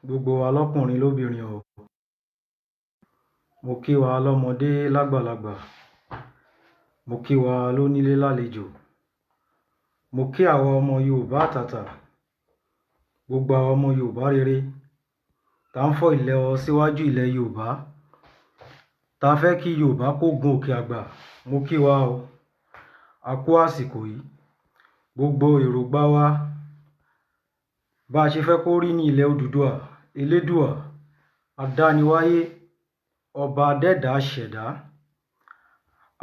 Gbogbo wa lọ́kùnrin lóbìnrin o. Mo kí wa lọ́mọdé lágbàlagbà. Mo kí wa lónílé lálejò. Mo kí àwa ọmọ Yorùbá àtàtà. Gbogbo àwa ọmọ Yorùbá rere. Tá ń fọ́ ilẹ̀ ọ síwájú ilẹ̀ Yorùbá. Ta fẹ́ kí Yorùbá kó gun òkè àgbà. Mo kí wa o. A kú àsìkò yìí. Gbogbo èrògbà wa, bá ṣe fẹ́ kó rí ní ilẹ̀ Odùduwà, Elédùà, Adániwáyé, Ọba Adẹ́dà Ṣẹ̀dá.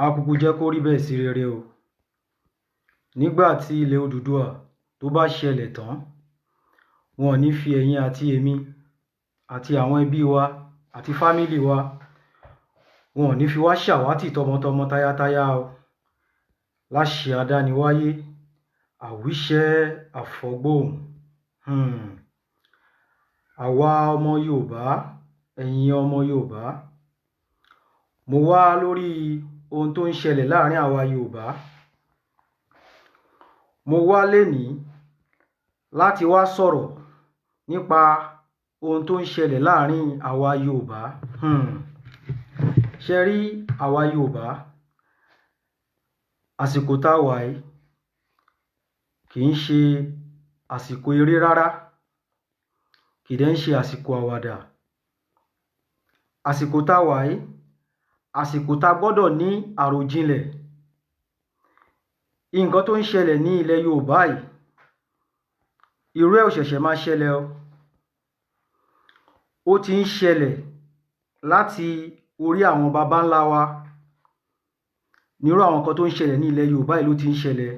Á kúkú jẹ́ kó rí bẹ́ẹ̀ sí rere o. Nígbà tí ilẹ̀ Odùduwà tó bá ṣẹlẹ̀ tán, wọn ò ní fi ẹ̀yin àti èmi àti àwọn ẹbí wa àti family wa, wọn ò ní fi wá ṣàwátì tọmọtọmọ tayátayá o. Láṣẹ Adániwáyé, àwíṣẹ àfọ̀gbóhùn. Àwa ọmọ Yorùbá, ẹ̀yin ọmọ Yorùbá, mo wá lórí ohun tó ń ṣẹlẹ̀ láàárín àwa Yorùbá. Mo wá lénìí láti wá sọ̀rọ̀ nípa ohun tó ń ṣẹlẹ̀ láàárín àwa Yorùbá. Ṣé rí àwa Yorùbá? Àsìkò tá wà yìí kì í ṣe àsìkò eré rárá, kì í dẹ̀ ń ṣe àsìkò àwàdà. Àsìkò tá wà yìí, àsìkò tá gbọ́dọ̀ ní àròjinlẹ̀. Nǹkan tó ń ṣẹlẹ̀ ní ilẹ̀ Yorùbá yìí, irú ẹ̀ ò ṣẹ̀ṣẹ̀ máa ṣẹlẹ̀ o. Ó ti ń ṣẹlẹ̀ láti orí àwọn baba ńlá wa. Nírú àwọn nǹkan tó ń ṣẹlẹ̀ ní ilẹ̀ Yorùbá yìí ló ti ń ṣẹlẹ̀.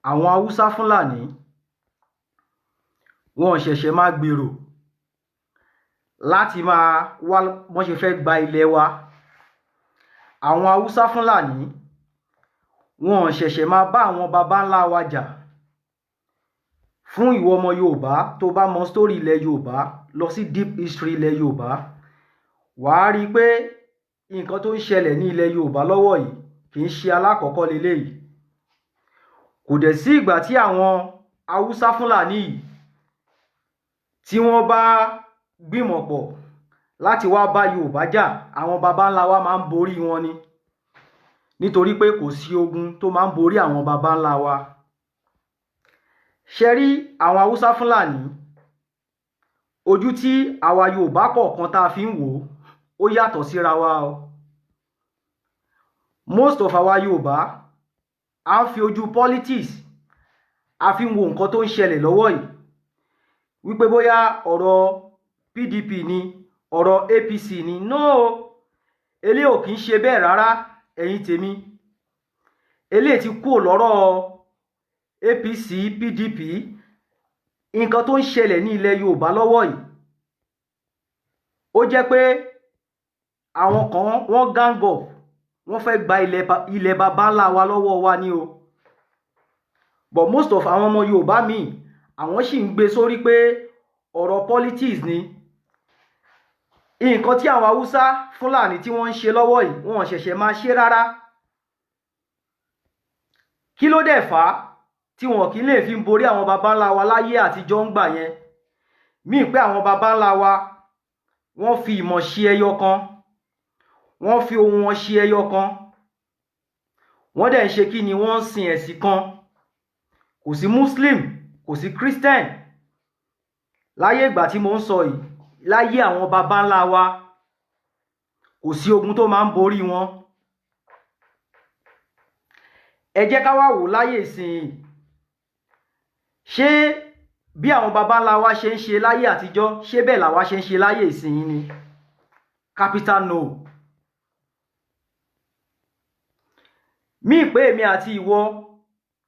Àwọn Haúsá Fúlàní, wọn ò ṣẹ̀ṣẹ̀ máa gbèrò láti máa wá bọ́n ṣe fẹ́ gba ilẹ̀ wa. Àwọn Haúsá Fúlàní, wọn ò ṣẹ̀ṣẹ̀ máa bá àwọn baba ńlá wa jà. Fún ìwọ ọmọ Yorùbá tó bá mọ story ilẹ̀ Yorùbá, lọ sí deep history ilẹ̀ Yorùbá, wà á rí pé nǹkan tó ń ṣẹlẹ̀ ní ilẹ̀ Yorùbá lọ́wọ́ yìí kì í ṣe alákọ̀ọ́kọ́ leléyìí. Kò dẹ̀ sí ìgbà tí àwọn Haúsá Fúlàní yìí tí wọ́n bá gbìmọ̀ pọ̀ láti wá bá Yorùbá jà, àwọn baba ńlá wa máa ń borí wọn ni. Nítorí pé kò sí ogun tó máa ń borí àwọn baba ńlá wa. Ṣé rí àwọn Haúsá Fúlàní, ojú tí àwa Yorùbá kọ̀ọ̀kan tá a fi ń wò ó, ó yàtọ̀ síra wa o. Most of àwa Yorùbá, à ń fi ojú politics, a fi ń wo nǹkan tó ń ṣẹlẹ̀ lọ́wọ́ yìí. Wípé bóyá ọ̀rọ̀ PDP ni, ọ̀rọ̀ APC ni. No! Eléyìí ò kí ń ṣe bẹ́ẹ̀ rárá, ẹ̀yin tèmi. Eléyìí ti kúrò lọ́rọ̀ APC, PDP. Nǹkan tó ń ṣẹlẹ̀ ní ilẹ̀ Yorùbá lọ́wọ́ yìí, ó jẹ́ pé àwọn kan wọ́n gang up, wọ́n fẹ́ gba ilẹ̀ baba ńlá wa lọ́wọ́ wa ni o. But most of àwọn ọmọ Yorùbá míì, àwọn sì ń gbé sórí pé ọ̀rọ̀ politics ni. Nǹkan tí àwọn Haúsá Fúlàní tí wọ́n ń ṣe lọ́wọ́ yìí, wọn ò ṣẹ̀ṣẹ̀ máa ṣe rárá. Kí ló dẹ̀ fà á tí wọn kì í lè fi ń borí àwọn baba ńlá wa láyé àtijọ́ ń gbà yẹn? Míì pé àwọn baba ńlá wa, wọ́n fi ìmọ̀ ṣe ẹyọ kan, wọ́n fi ohun wọn ṣe ẹyọ kan, wọ́n dẹ̀ ń ṣe kí ni, wọ́n ń sin ẹ̀sìn kan. Kò sí Muslim, kò sí Christian láyé ìgbà tí mo ń sọ yìí. Láyé àwọn baba ńlá wa, kò sí ogun tó máa ń borí wọn. Ẹ jẹ́ ká wá wò láyé ìsìn. Ṣé bí àwọn baba ńlá wa ṣe ń ṣe láyé àtijọ́, ṣé bẹ́ẹ̀ làwa ṣe ń ṣe láyé ìsìn ni? Capital no. Mí pé èmi àti ìwọ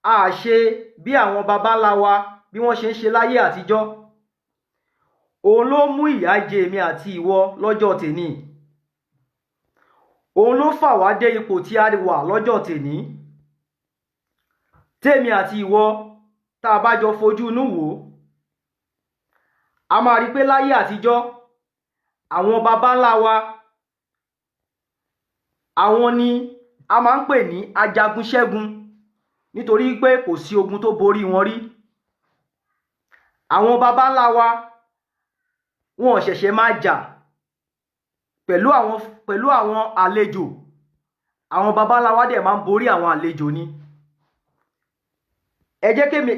a ṣe bí àwọn baba ńlá wa bí wọ́n ṣe ń ṣe láyé àtijọ́. Òun ló mú ìyà jẹ èmi àti ìwọ lọ́jọ́ tèní. Òun ló fà wá dé ipò tí a wà lọ́jọ́ tèní. Tèmi àti ìwọ tá a bá jọ fojú inú wò ó, a máa rí pé láyé àtijọ́, àwọn baba ńlá wa, Àwọn ni a máa ń pè ní ajagun ṣẹ́gun, nítorí pé kò sí ogun tó borí wọn rí. Àwọn baba ńlá wa, wọn ò ṣẹ̀ṣẹ̀ máa jà pẹ̀lú àwọn àlejò. Àwọn baba ńlá wa dẹ̀ máa ń borí àwọn àlejò ni. Ẹ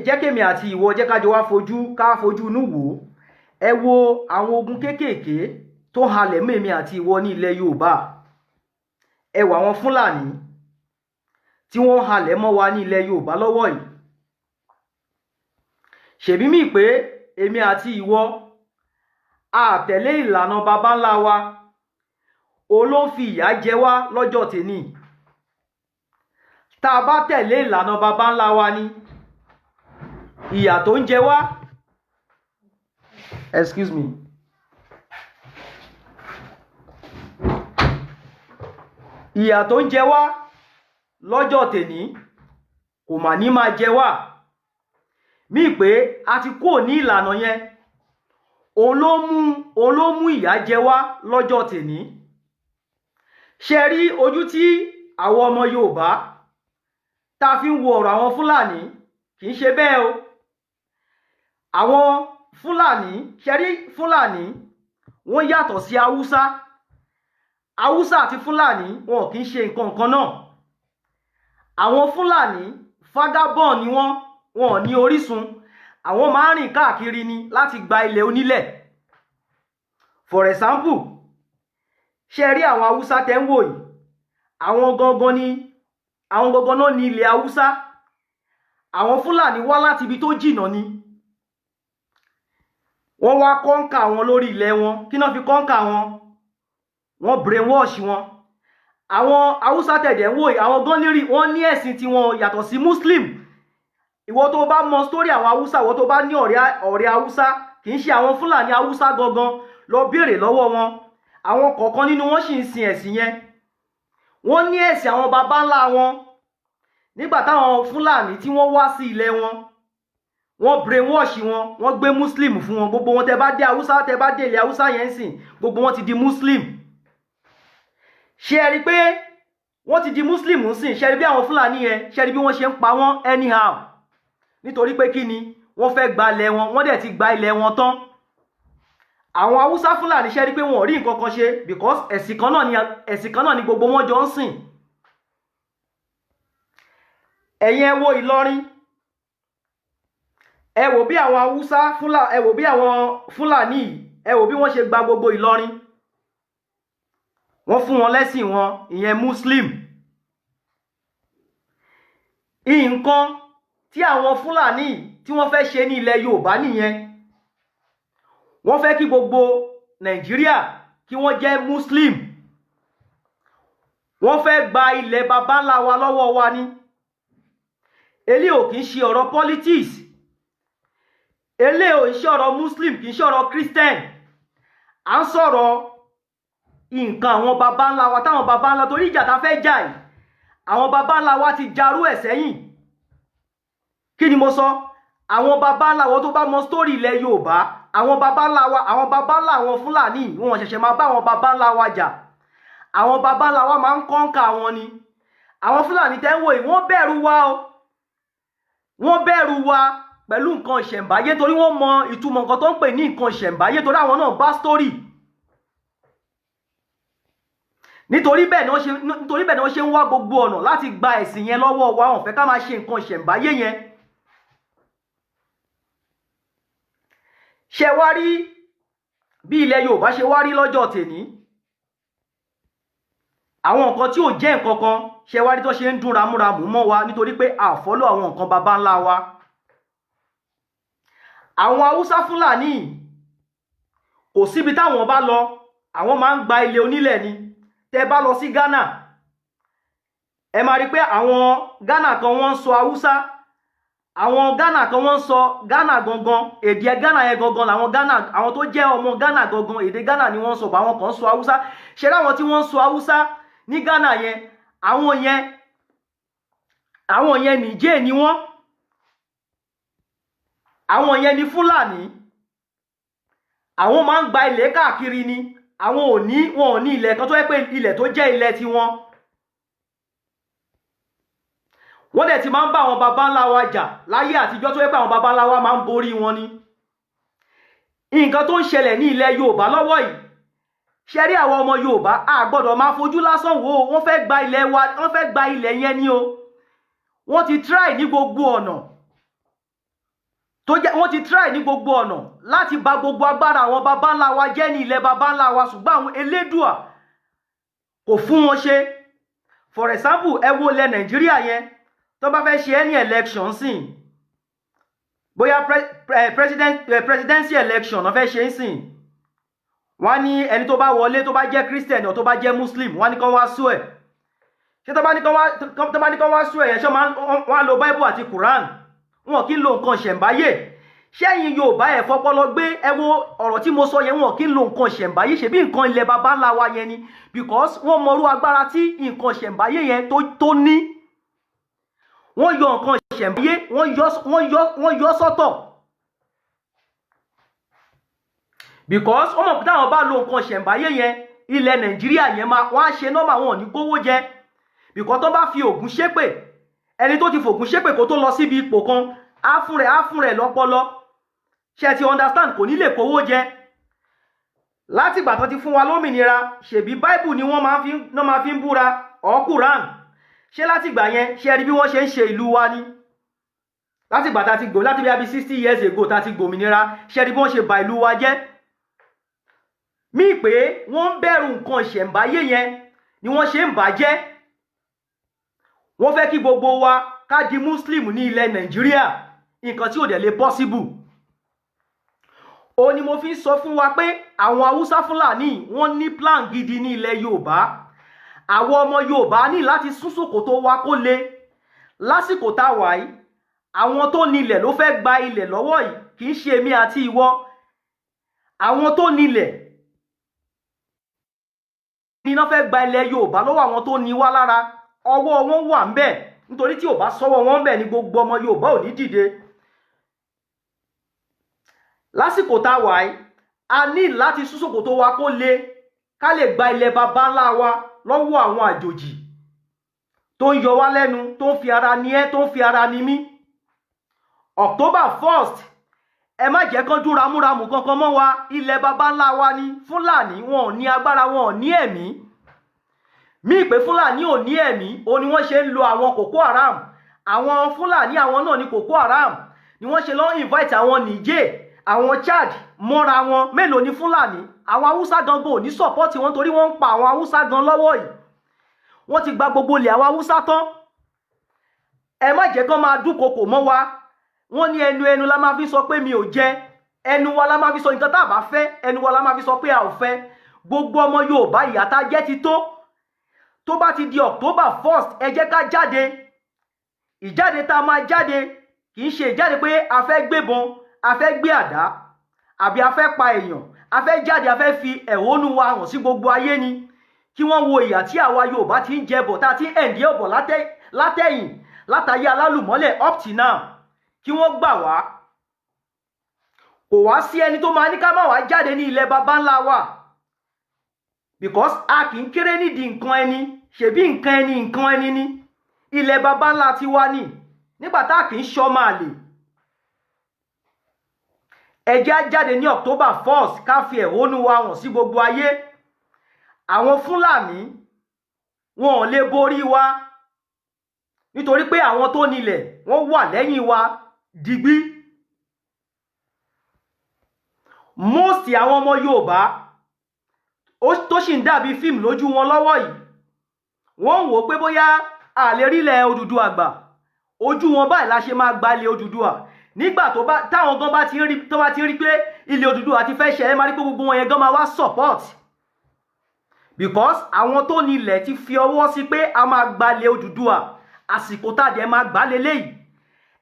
jẹ́ kémi àti ìwọ, jẹ́ ká jọ wá fojú inú wò ó. Ẹ wo àwọn ogun kéékèèké tó halẹ̀ mọ́ èmi àti ìwọ ní ilẹ̀ Yorùbá. Ẹ wo àwọn Fúlàní tí wọ́n halẹ̀ mọ́ wa ní ilẹ̀ Yorùbá lọ́wọ́ yìí. Ṣèbí mi pé èmi àti ìwọ a tẹ̀lé ìlànà baba ńlá wa, òun ló ń fi ìyà jẹ wá lọ́jọ́ tèmi. Tá a bá tẹ̀lé ìlànà baba ńlá wa ni ìyà tó ń jẹ wá, excuse me, ìyà tó ń jẹ wá lọ́jọ́ tèní kò mà ní máa jẹ wá. Mí pé a ti kúrò ní ìlànà yẹn, òun ló mú ìyà jẹ wá lọ́jọ́ tèní. Ṣe rí ojú tí àwọn ọmọ Yorùbá tá a fi ń wo ọ̀rọ̀ àwọn Fúlàní, kì í ṣe bẹ́ẹ̀ o. Àwọn Fúlàní, ṣe rí Fúlàní, wọ́n yàtọ̀ sí Haúsá. Haúsá àti Fúlàní, wọn kì í ṣe nǹkan kan náà. Àwọn Fúlàní, vagabond ni wọ́n, wọn ò ní orísun. Àwọn máa ń rìn káàkiri ni láti gba ilẹ̀ onílẹ̀. For example, ṣe rí àwọn Haúsá tẹ́ ń wò yìí, àwọn gangan náà ní ilẹ̀ Haúsá. Àwọn Fúlàní wá láti ibi tó jìnnà ni wọ́n wá conquer wọn lórí ilẹ̀ wọn. Kí náà fi conquer wọn? Wọ́n brainwash wọn. Àwọn Haúsá tẹ̀dẹ̀ ń wò yìí, àwọn gan lérí, wọ́n ní ẹ̀sìn tiwọn yàtọ̀ sí Muslim. Ìwọ tó bá mọ story àwọn Haúsá, ìwọ tó bá ní ọ̀rẹ́ Haúsá, kì í ṣe àwọn Fúlàní Haúsá gangan, lọ béèrè lọ́wọ́ wọn. Àwọn kọ̀ọ̀kan nínú wọn sì ń sin ẹ̀sìn yẹn. Wọ́n ní ẹ̀sìn àwọn baba ńlá wọn. Nígbà táwọn Fúlàní tí wọ́n wá sí ilẹ̀ wọn, wọ́n brainwash wọn, wọ́n gbé Muslim fún wọn. Gbogbo wọn, tẹ́ bá dé Haúsá, tẹ́ bá dé ilẹ̀ Haúsá yẹn ń sìn, gbogbo wọn ti di Muslim. Ṣé ẹ rí i pé wọ́n ti di Muslim ń sìn? Ṣé ẹ rí bí àwọn Fúlàní yẹn, ṣé ẹ rí bí wọ́n ṣe ń pa wọ́n anyhow? Nítorí pé kí ni? Wọ́n fẹ́ gba ilẹ̀ wọn. Wọ́n dẹ̀ ti gba ilẹ̀ wọn tán. Àwọn Haúsá Fúlàní, ṣe rí pé wọn ò rí nǹkan kan ṣe? Because ẹ̀sìn kan náà ni gbogbo wọn jọ ń sìn. Ẹ̀yin, ẹ wo Ìlọrin, ẹ wò bí àwọn Haúsá Fúlà ẹ wò bí àwọn Fúlàní yìí, ẹ wò bí wọ́n ṣe gba gbogbo Ìlọrin. Wọ́n fún wọn lẹ́sìn wọn, ìyẹn Muslim. Nǹkan tí àwọn Fúlàní tí wọ́n fẹ́ ṣe ní ilẹ̀ Yorùbá nìyẹn. Wọ́n fẹ́ kí gbogbo Nàìjíríà kí wọ́n jẹ́ Muslim. Wọ́n fẹ́ gba ilẹ̀ baba ńlá wa lọ́wọ́ wa ni. Eléyìí ò kì í ṣe ọ̀rọ̀ politics, eléyìí ò ń ṣe ọ̀rọ̀ Muslim, kì í ṣe ọ̀rọ̀ Christian. À ń sọ̀rọ̀ nǹkan àwọn baba ńlá wa, táwọn baba ńlá, torí ìjà tá a fẹ́ jà yìí, àwọn baba ńlá wa ti jarú ẹ̀ sẹ́yìn. Kí ni mo sọ? Àwọn baba ńlá wọn, tó bá mọ story ilẹ̀ Yorùbá, àwọn baba ńlá wa, àwọn baba ńlá àwọn Fúlàní, wọn ṣẹ̀ṣẹ̀ máa bá àwọn baba ńlá wa jà. Àwọn baba ńlá wa máa ń conquer wọn ni. Àwọn Fúlàní tẹ́ ń wò yìí, wọ́n bẹ̀rù wa o. Wọ́n bẹ̀rù wa pẹ̀lú nǹkan ìṣẹ̀ǹbáyé, torí wọ́n mọ ìtumọ̀ nǹkan tó ń pè ní nǹkan ìṣẹ̀ǹbáyé, torí àwọn náà bá story. Nítorí bẹ́ẹ̀ ni wọ́n ṣe ń wá gbogbo ọ̀nà láti gba ẹ̀sìn yẹn lọ́wọ́ wa. Wọ́n fẹ́ ká máa ṣe nǹkan ìṣẹ̀ǹbáyé yẹn. Ṣe wá rí bí ilẹ̀ Yorùbá ṣe wá rí lọ́jọ́ tèní, àwọn nǹkan tí ò jẹ́ nǹkan kan, ṣe wá rí tó ṣe ń dún ramúramù mọ́ wa? Nítorí pé a follow àwọn nǹkan baba ńlá wa. Àwọn Haúsá Fúlàní, kò síbi táwọn bá lọ, àwọn máa ń gba ilẹ̀ onílẹ̀ ni. Tẹ́ bá lọ sí Ghana, ẹ máa rí pé àwọn Ghana kan, wọ́n ń sọ Haúsá. Àwọn Ghana kan, wọ́n ń sọ Ghana gangan, èdè Ghana yẹn gangan làwọn Ghana, àwọn tó jẹ́ ọmọ Ghana gangan, èdè Ghana ni wọ́n ń sọ bọ̀. Àwọn kan ń sọ Haúsá. Ṣe láwọn tí wọ́n ń sọ Haúsá ní Ghana yẹn, àwọn yẹn Nìjẹ́ ni wọ́n. Àwọn yẹn ni Fúlàní. Àwọn máa ń gba ilẹ̀ káàkiri ni. Àwọn ò ní, wọn ò ní ilẹ̀ kan tó yẹ pé ilẹ̀ tó jẹ́ ilẹ̀ tiwọn. Wọ́n dẹ̀ ti máa ń bá àwọn baba ńlá wa jà láyé àtijọ́, tó yẹ pé àwọn baba ńlá wa máa ń borí wọn ni. Nǹkan tó ń ṣẹlẹ̀ ní ilẹ̀ Yorùbá lọ́wọ́ yìí, ṣe rí àwọn ọmọ Yorùbá, a gbọ́dọ̀ máa fojú lásán wò ó. Wọ́n fẹ́ gba ilẹ̀ wa, wọ́n fẹ́ gba ilẹ̀ yẹn ni o. Wọ́n ti try ní gbogbo ọ̀nà tó jẹ́, wọ́n ti try ní gbogbo ọ̀nà láti bà gbogbo agbára àwọn baba ńlá wa jẹ́ ní ilẹ̀ baba ńlá wa, ṣùgbọ́n àwọn Elédùà kò fún wọn ṣe. For example, ẹ wo ilẹ̀ Nàìjíríà yẹn, tó bá fẹ́ ṣe any election sìn, bóyá presidency election wọ́n fẹ́ ṣe ń sìn, wọ́n á ní ẹni tó bá wọlé, tó bá jẹ́ Christian or tó bá jẹ́ Muslim, wọ́n á ní kán wá swear. Ṣé tó bá ní kán wá swear yẹn, ṣé wọ́n á lo Bible àti Quran? Wọn kì í lo nǹkan ṣẹ̀ǹbáyé. Ṣẹ́yìn Yorùbá, ẹ̀ fọpọlọ gbé, ẹ wo ọ̀rọ̀ tí mo sọ yẹn. Wọn kì í lo nǹkan ṣẹ̀ǹbáyé. Ṣebí nǹkan ilẹ̀ baba ńlá wa yẹn ni, because wọ́n mọrú agbára tí nǹkan ṣẹ̀ǹbáyé yẹn tó ní. Wọ́n yọ nǹkan ṣẹ̀ǹbáyé, wọ́n yọ sọ́tọ̀, because wọ́n mọ̀ pé táwọn bá lo nǹkan ṣẹ̀ǹbáyé yẹn, ilẹ̀ Nàìjíríà yẹn máa wọ́n á ṣe normal, wọn ò ní kówó jẹ, because tó bá fi Ògún ṣépè, ẹni tó ti fògún ṣépè kó tó lọ síbi ipò kan, á fún rẹ̀ lọ́pọlọ. Ṣe ti understand? Kò ní lè kówó jẹ. Látìgbà tó ti fún wa lómìnira, ṣèbí Bible ni wọ́n máa fi ń búra or Quran. Ṣé látìgbà yẹn, ṣe rí bí wọ́n ṣe ń ṣe ìlú wa ni? Látìgbà tá ti gbò láti bí abi 60 years ago tá ti gbòmìnira, ṣe rí bí wọ́n ṣe bà ìlú wa jẹ́? Mí pé wọ́n ń bẹ̀rù nǹkan ìṣẹ̀ǹbáyé yẹn ni wọ́n ṣe ń bàjẹ́. Wọ́n fẹ́ kí gbogbo wa ká di Muslim ní ilẹ̀ Nàìjíríà, nǹkan tí ò dẹ̀ lè possible. Ó ní mo fi ń sọ fún wa pé àwọn Haúsá Fúlàní, wọ́n ní plan gidi ní ilẹ̀ Yorùbá. Àwọn ọmọ Yorùbá ní láti sún ṣòkòtò wa kó le lásìkò tá a wà yìí. Àwọn tó nílẹ̀ ló fẹ́ gba ilẹ̀ lọ́wọ́ yìí, kì í ṣe èmi àti ìwọ. Àwọn tó nílẹ̀ ní iná fẹ́ gba ilẹ̀ Yorùbá lọ́wọ́ àwọn tó ní wá lára. Ọwọ́ wọn wà ń bẹ̀, nítorí tí ò bá sọ́wọ́ wọn ń bẹ̀ ní, gbogbo ọmọ Yorùbá ò ní dìde. Lásìkò tá a wà yìí, a ní láti sún ṣòkòtò wa kó le, ká lè gba ilẹ̀ baba ńlá wa lọ́wọ́ àwọn àjòjì tó ń yọ wá lẹ́nu, tó ń fi ara ní ẹ́, tó ń fi ara ní mí. October 1st, ẹ má jẹ́ kán dún ramúramù kankan mọ́ wa. Ilẹ̀ baba ńlá wa ni. Fúlàní wọn ò ní agbára, wọn ò ní ẹ̀mí. Mí pé Fúlàní ò ní ẹ̀mí, ó ní wọ́n ṣe ń lo àwọn Boko Haram. Àwọn Fúlàní, àwọn náà ní Boko Haram ni wọ́n ṣe lọ invite àwọn Niger, àwọn Chad mọ́ra wọn. Mélòó ni Fúlàní? Àwọn Haúsá gangan ò ní support wọn, torí wọ́n ń pa àwọn Haúsá gan lọ́wọ́ yìí. Wọ́n ti gba gbogbo ilẹ̀ àwọn Haúsá tán. Ẹ má jẹ́ kán máa dúnkokò mọ́ wa. Wọ́n ní ẹnu ẹnu la máa fi sọ pé mi ò jẹ. Ẹnu wa la máa fi sọ nǹkan tá a bá fẹ́, ẹnu wa la máa fi sọ pé a ò fẹ́. Gbogbo ọmọ Yorùbá, ìyà tá jẹ́ ti tó. Tó bá ti di October 1st, ẹ jẹ́ ká jáde. Ìjáde tá a máa jáde kì í ṣe ìjáde pé a fẹ́ gbébọn, a fẹ́ gbé àdá, àbí a fẹ́ pa èèyàn. A fẹ́ jáde, a fẹ́ fi ẹ̀hónú wa hàn sí gbogbo ayé ni, kí wọ́n wo ìyà tí àwa Yorùbá ti ń jẹ bọ̀, tá a ti ń ẹ̀ǹdí ọ̀bọ̀ látẹ̀yìn, látàyé alálùmọ́lẹ̀ up till now, kí wọ́n gbà wá. Kò wá sí ẹni tó máa ní ká má wá jáde ní ilẹ̀ baba ńlá wa, because a kì í kéré nídìí nǹkan ẹni. Ṣebí nǹkan ẹni, nǹkan ẹni ni. Ilẹ̀ baba ńlá tiwa ni, nígbà tá a kì í ṣọmọ àlè. Ẹ jẹ́ á jáde ní October 1st, ká fi ẹ̀hónú wa hàn sí gbogbo ayé. Àwọn Fúlàní, wọn ò lè borí wa, nítorí pé àwọn tó nílẹ̀, wọ́n wà lẹ́yìn wa digbí. Most àwọn ọmọ Yorùbá tó sì ń dàbí fíìmù lójú wọn lọ́wọ́ yìí, wọ́n ń wò ó pé bóyá àlè rílẹ̀ Odùduwà gbà. Ojú wọn báyìí la ṣe máa gba ilẹ̀ Odùduwà. Nígbà tó bá táwọn gan bá ti ń rí, tó bá ti ń rí pé ilẹ̀ Odùduwà ti fẹ́ ṣe, ẹ máa rí pé gbogbo wọn yẹn gan máa wá support, because àwọn tó nílẹ̀ ti fi ọwọ́ sí pé a máa gba ilẹ̀ Odùduwà. Àsìkò tá a dẹ̀ máa gbà lélẹ́yìí.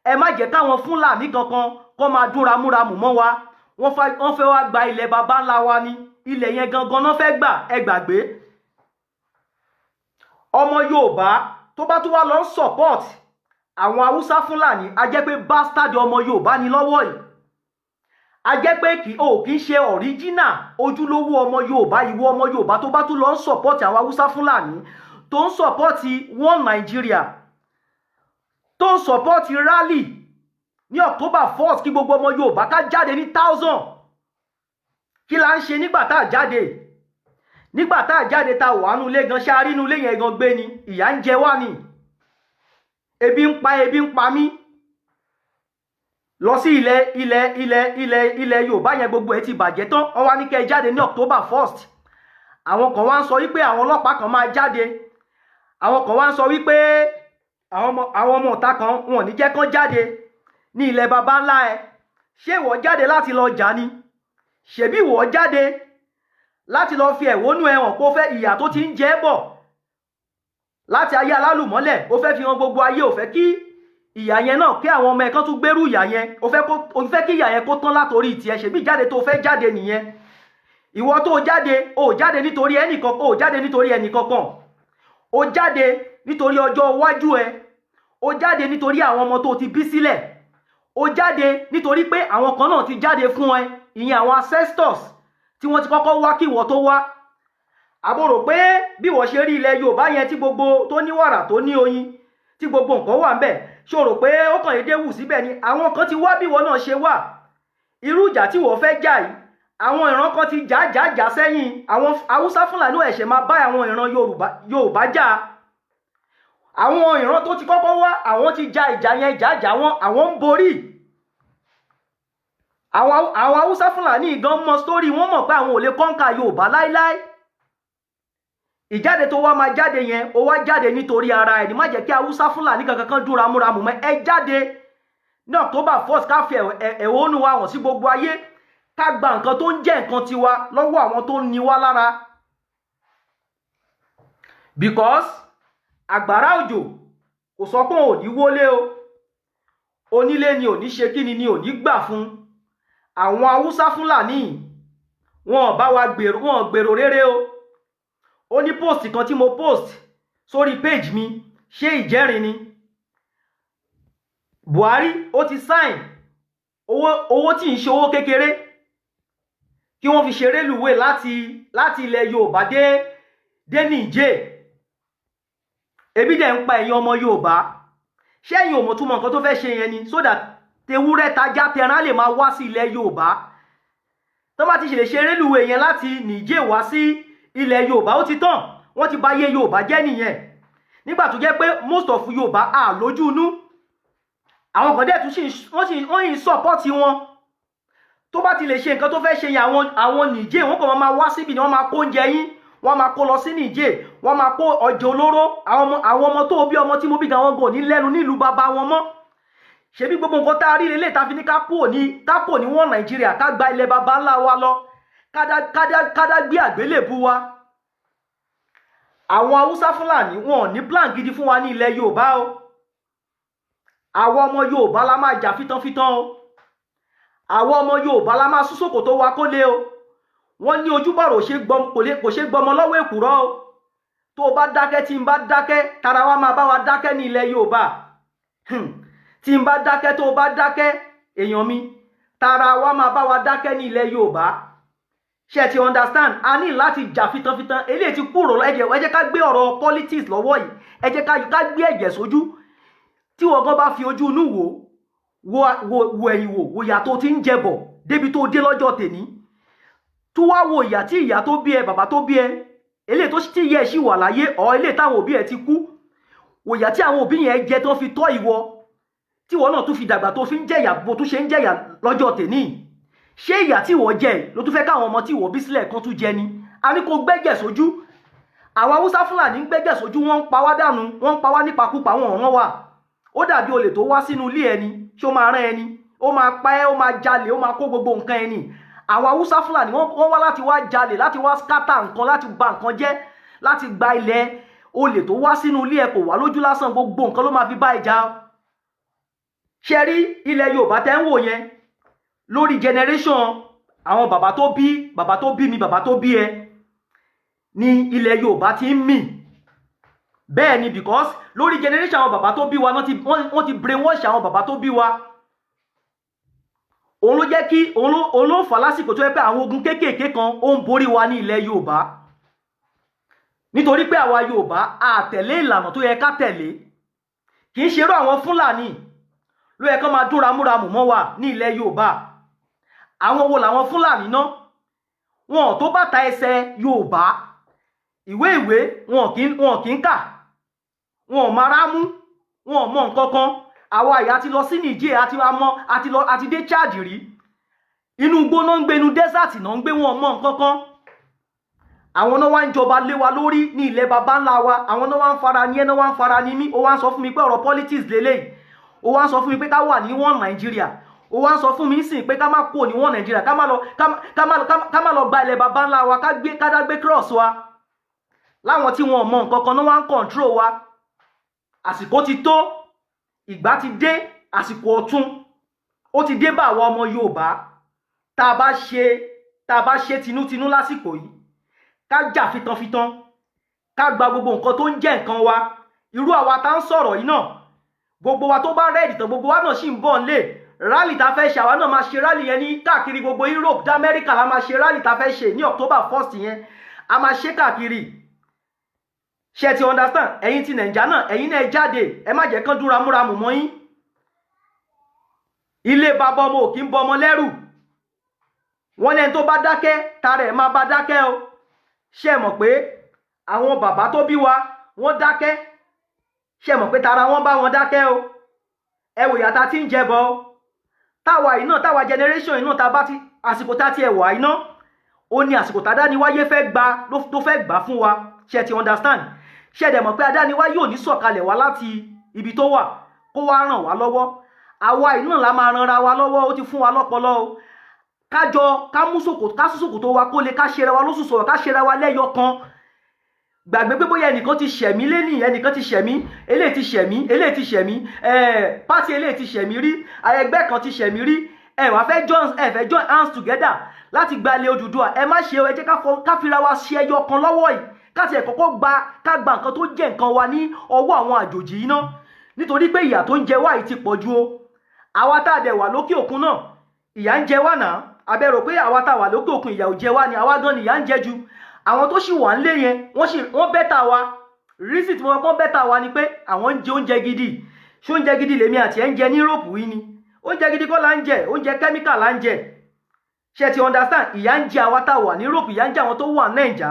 Ẹ má jẹ́ káwọn Fúlàní kankan kó máa dún ramúramù mọ́ wa. Wọ́n fẹ́ wá gba ilẹ̀ baba ńlá wa ni. Ilẹ̀ yẹn gangan náà fẹ́ gbà. Ẹ gbàgbé. Ọmọ Yorùbá tó bá tún wá lọ ń support àwọn Haúsá Fúlàní, a jẹ́ pé bastard ọmọ Yorùbá ni lọ́wọ́ yìí. A jẹ́ pé kì ó kì í ṣe original ojúlówó ọmọ Yorùbá. Ìwọ ọmọ Yorùbá tó bá tún lọ ń support àwọn Haúsá Fúlàní, tó ń support one Nigeria. Tó ń support rally ní October 4th, kí gbogbo ọmọ Yorùbá ká jáde ní thousand. Kí la ń ṣe nígbà tá a jáde? Nígbà tá a jáde, ta wà nú ilé gan, ṣáà rí inú ilé yẹn gan gbé ni. Ìyà ń jẹ wá ni, ebi ń pa, ebi ń pa mí. Lọ sí ilẹ̀ ilẹ̀ ilẹ̀ ilẹ̀ ilẹ̀ Yorùbá yẹn, gbogbo ẹ̀ ti bàjẹ́ tán. Wọ́n wá ní kẹ́ ẹ jáde ní October 1st. Àwọn kan wá ń sọ wípé àwọn ọlọ́pàá kan máa jáde. Àwọn kan wá ń sọ wípé àwọn ọmọ ọ̀tá kan, wọn ò ní jẹ́ kán jáde ní ilẹ̀ baba ńlá ẹ. Ṣé ìwọ jáde láti lọ jà ni? Ṣebí ìwọ jáde láti lọ fi ẹ̀wọ́nú ẹ hàn kó fẹ́ ìyà tó ti ń jẹ bọ̀ láti ayé alálùmọ́lẹ̀, ó fẹ́ fi hàn gbogbo ayé. Ò fẹ́ kí ìyà yẹn náà, kí àwọn ọmọ ẹ̀ kan tún gbérú ìyà yẹn. Ó fẹ́ kí ìyà yẹn kó tán látòrí tiẹ̀. Ṣebí jáde tó fẹ́ jáde nìyẹn. Ìwọ tó jáde, ó jáde nítorí ẹnìkan, ó jáde nítorí ẹnìkankan. Ó jáde nítorí ọjọ́ iwájú ẹ. Ó jáde nítorí àwọn ọmọ tó ti bí sílẹ̀. Ó jáde nítorí pé àwọn kan náà ti jáde fún ẹ, ìyẹn àwọn ancestors tí wọ́n ti kọ́kọ́ wá kí ìwọ tó wá. Àbúrò pé bí wọ́n ṣe rí ilẹ̀ Yorùbá yẹn, tí gbogbo tó ní wàrà, tó ní oyin, tí gbogbo nǹkan wà ń bẹ̀, ṣó rò pé ó kàn déédéé wù síbẹ̀ ni? Àwọn kan ti wá bí ìwọ náà ṣe wà. Irú ìjà tí wọ́n fẹ́ jà yìí, àwọn ìran kan ti jà jà jà sẹ́yìn. Àwọn Haúsá Fúlàní ẹ̀ṣẹ̀ máa bá àwọn ìran Yorùbá jà. Àwọn ìran tó ti kọ́kọ́ wá, àwọn ti ja ìjà yẹn, jà jà wọn, àwọn ń borí. Àwọn Haúsá Fúlàní gan mọ story. Wọ́n mọ̀ pé àwọn ò lè conquer Yorùbá láíláí. Ìjáde tó wá máa jáde yẹn, ó wá jáde nítorí ara ẹ̀ ní. Má jẹ́ kí Haúsá Fúlàní kankan kan dún ramúramù mọ́ ẹ. Jáde ní October 1st, ká fi ẹ̀hónú wa hàn sí gbogbo ayé, ká gba nǹkan tó ń jẹ́ nǹkan tiwa lọ́wọ́ àwọn tó ń ni wá lára, because àgbàrá òjò kò sọ pé òun ò ní wọlé o. Onílé ni ò ní ṣe kíni, ni ò ní gbà fún. Àwọn Haúsá Fúlàní, wọn ò bá wa gbèrò, wọn ò gbèrò rere o. Ó ní post kan tí mo post sórí page mi, ṣé ìjẹ́rin ni. Buhari ó ti sign owó tí ń ṣe owó kékeré kí wọ́n fi ṣe rélùwé láti ilẹ̀ Yorùbá dé Niger. Ebi dẹ̀ ń pa ẹ̀yin ọmọ Yorùbá. Ṣé ẹ̀yin ò mọ̀ túmọ̀ nǹkan tó fẹ́ ṣe yẹn ni? So that tewúrẹ́, tajá, tẹran lè máa wá sí ilẹ̀ Yorùbá. Tó bá ti ṣe lè ṣe rélùwé yẹn láti Niger wá sí ilẹ̀ Yorùbá, ó ti tàn. Wọ́n ti bà ayé Yorùbá jẹ́ nìyẹn. Nígbà tó jẹ́ pé most of Yorùbá à lójú inú, àwọn kan dẹ̀ tún sì wọ́n sì wọ́n yìí support wọn. Tó bá ti lè ṣe nǹkan tó fẹ́ ṣe yẹn, àwọn Niger, wọ́n kàn máa wá síbi ni. Wọ́n máa kó oúnjẹ yín, wọ́n máa kó lọ sí Niger. Wọ́n máa kó ọjà olóró. Àwọn ọmọ tó bí, ọmọ tí mo bí gan, wọn gò ní lẹ́nu nílùú bàbá wọn mọ́. Ṣebí gbogbo nǹkan tá a rí lélẹ̀ tá a fi ní ká kúrò ní wọ́n Nàìjíríà, ká gba ilẹ̀ baba ńlá wa lọ, kádá gbé àgbélébú wa. Àwọn Haúsá Fúlàní, wọn ò ní plan gidi fún wa ní ilẹ̀ Yorùbá o. Àwọn ọmọ Yorùbá la máa jà fítánfítán o. Àwọn ọmọ Yorùbá la máa sún sòkòtò wa kó lé o. Wọ́n ní ojúbọ̀rọ̀ kò ṣe gbọmọ lọ́wọ́ èkùrọ́ o. Tó o bá dákẹ́, tí n bá dákẹ́, tara wa máa bá wa dákẹ́ ní ilẹ̀ Yorùbá. Tí n bá dákẹ́, tó o bá dákẹ́, èèyàn mi, tara wa máa bá wa dákẹ́ ní ilẹ̀ Yorùbá. Ṣé ẹ ti understand? A ní láti jà fitanfitan. Eléyìí ti kúrò. Ẹ jẹ́ ká gbé ọ̀rọ̀ politics lọ́wọ́ yìí. Ẹ jẹ́ ká gbé ẹ̀jẹ̀ sójú. Tí wọ́n gan bá fi ojú inú wò, wo ẹ̀yìn, wò ìyà tó ti ń jẹ bọ̀ débi tó dé lọ́jọ́ tèní, tó wá wo ìyà tí ìyá tó bí ẹ, bàbá tó bí ẹ, eléyìí tó tí ìyá ẹ ṣì wà láyé ọ, eléyìí táwọn òbí ẹ ti kú, wò ìyà tí àwọn òbí yẹn jẹ tó fi tọ́ ìwọ, tí ìwọ náà tún fi dàgbà, tó fi ń jẹ̀yà bó tún ṣe ń jẹ̀yà lọ́jọ́ tèní. Ṣé ìyà tí ìwọ jẹ ló tún fẹ́ káwọn ọmọ tí ìwọ bí sílẹ̀ kan tún jẹ ni? A ní kó gbẹ́jẹ̀ sójú. Àwọn Haúsá Fúlàní ń gbẹ́jẹ̀ sójú, wọ́n ń pa wá dànù, wọ́n ń pa wá nípakúpa. Wọn ò rán wa. Ó dàbí olè tó wá sínú ilé ẹni. Ṣé ó máa rán ẹni? Ó máa pa ẹ́, ó máa jalè, ó máa kó gbogbo nǹkan ẹni. Àwọn Haúsá Fúlàní, wọ́n wá láti wá jalè, láti wá scatter nǹkan, láti ba nǹkan jẹ́, láti gba ilẹ̀. Olè tó wá sínú ilé ẹ kò wá lójú lásán, gbogbo nǹkan ló máa fi bá ẹ jà. Ṣe rí ilẹ̀ Yorùbá tẹ́ ń wò yẹn, lórí generation àwọn bàbá tó bí bàbá tó bí mi, bàbá tó bí ẹ, ní ilẹ̀ Yorùbá ti ń mì. Bẹ́ẹ̀ ni, because lórí generation àwọn bàbá tó bí wa, wọ́n ti brainwash àwọn bàbá tó bí wa. Òun ló jẹ́ kí òun ló fà lásìkò tó yẹ pé àwọn ogun kéékèèké kan ó ń borí wa ní ilẹ̀ Yorùbá, nítorí pé àwa Yorùbá a tẹ̀lé ìlànà tó yẹ ká tẹ̀lé. Kì í ṣerú àwọn Fúlàní ló yẹ kán máa dún ramúramù mọ́ wa ní ilẹ̀ Yorùbá. Àwọn wo làwọn Fúlàní náà? Wọn ò tó bàtà ẹsẹ̀ Yorùbá. Ìwé wọn kì í kà, wọn ò máa rámú, wọn ò mọ nǹkan kan. Àwa ìyá ti lọ sí Niger, àti àmọ́ àti lọ, àti dé Chad rí. Inú igbó náà ń gbé, inú desert náà ń gbé, wọn ò mọ nǹkan kan. Àwọn náà wá ń jọba lé wa lórí ní ilẹ̀ baba ńlá wa. Àwọn náà wá ń fara ní ẹ, náà wá ń fara ní mí. Ó wá ń sọ fún mi pé ọ̀rọ̀ politics lélẹ́yìí. Ó wá ń sọ fún mi pé ká wà ní one Nàìjíríà. Ó wá ń sọ fún mi sìn pé ká má kúrò ní one Nàìjíríà, ká má lọ gba ilẹ̀ baba ńlá wa, ká gbé, ká dá gbé cross wa. Láwọn tí wọn ò mọ nǹkan kan náà wá ń control wa. Àsìkò ti tó, ìgbà ti dé, àsìkò ọ̀tun ó ti dé bá àwa ọmọ Yorùbá. Tá a bá ṣe tinútinú lásìkò yìí, ká jà fitanfitan, ká gba gbogbo nǹkan tó ń jẹ́ nǹkan wa. Irú àwa tá ń sọ̀rọ̀ yìí náà, gbogbo wa tó bá ready tán, gbogbo wa náà sì ń bọ̀ nílé. Rally tá fẹ́ ṣe, àwa náà máa ṣe rally yẹn ní káàkiri gbogbo Europe dé America. La máa ṣe rally tá fẹ́ ṣe ní October 1st yẹn, a máa ṣe káàkiri. Ṣe ti understand? Ẹ̀yin ti Nàìjà náà, ẹ̀yin náà jáde, ẹ má jẹ́ kán dún ramúramù mọ́ yín. Ilé bàbá ọmọ ò kí ń bọ ọmọ lẹ́rù. Wọ́n lẹ́ni tó bá dákẹ́, tara ẹ̀ máa bá dákẹ́ o. Ṣe mọ̀ pé àwọn bàbá tó bí wa, wọ́n dákẹ́? Ṣe mọ̀ pé tara wọn bá wọn dákẹ́ o? Ẹ wò ìyà tá tí ń jẹbọ táwa yìí náà, táwa generation yìí náà, tá a bá ti àsìkò tá tiẹ̀ wà iná, ó ní àsìkò tá Adániwáyé fẹ́ gbà tó fẹ́ gbà fún wa. Ṣe ti understand? Ṣe dẹ̀ mọ̀ pé Adániwáyé ò ní sọ̀kalẹ̀ wá láti ibi tó wà kó wá ràn wá lọ́wọ́? Àwa yìí náà la máa ranra wa lọ́wọ́. Ó ti fún wa lọ́pọlọ o. Kájọ ká mú sòkò, ká sún sòkòtò wa kó lè, ká ṣera wa lóṣùṣù, ká ṣera wa lẹ́yọ kan. Gbàgbé pé bóyá ẹnìkan ti ṣẹ̀mí lẹ́nìí, ẹnìkan ti ṣẹ̀mí, eléyìí ti ṣẹ̀mí, eléyìí ti ṣẹ̀mí, party eléyìí ti ṣẹ̀mí rí, ẹgbẹ́ kan ti ṣẹ̀mí rí. Ẹ wá fẹ́ join, ẹ fẹ́ join hands together láti gba ilẹ̀ Odùduwà. Ẹ má ṣe o. Ẹ jẹ́ ká fira wa ṣe ẹyọ kan lọ́wọ́ yìí, ká tiẹ̀ kọ́kọ́ gba, ká gba nǹkan tó jẹ́ nǹkan wa ní ọwọ́ àwọn àjòjì yìí ná, nítorí pé ìyà tó ń jẹ wá yìí ti pọ̀ ju o. Àwa tá a dẹ̀ wà lókè òkun náà, ìyà ń jẹ wá náà. Abẹ́rò pé àwa tá a wà lókè òkun, ìyà ò jẹ wá ni? Àwa gan ni ìyà ń jẹ ju. Àwọn tó sì wà ń lé yẹn, wọ́n sì wọ́n better wa. Reason tí mo pọ́n better wa ni pé àwọn ń jẹ oúnjẹ gidi. Ṣé oúnjẹ gidi lèmi àti ẹ̀ ń jẹ ní Europe yìí ni? Oúnjẹ gidi kọ́ la ń jẹ, oúnjẹ chemical la ń jẹ. Ṣe ti understand? Ìyà ń jẹ àwa tá a wà ní Europe, ìyà ń jẹ àwọn tó wà Nàìjà.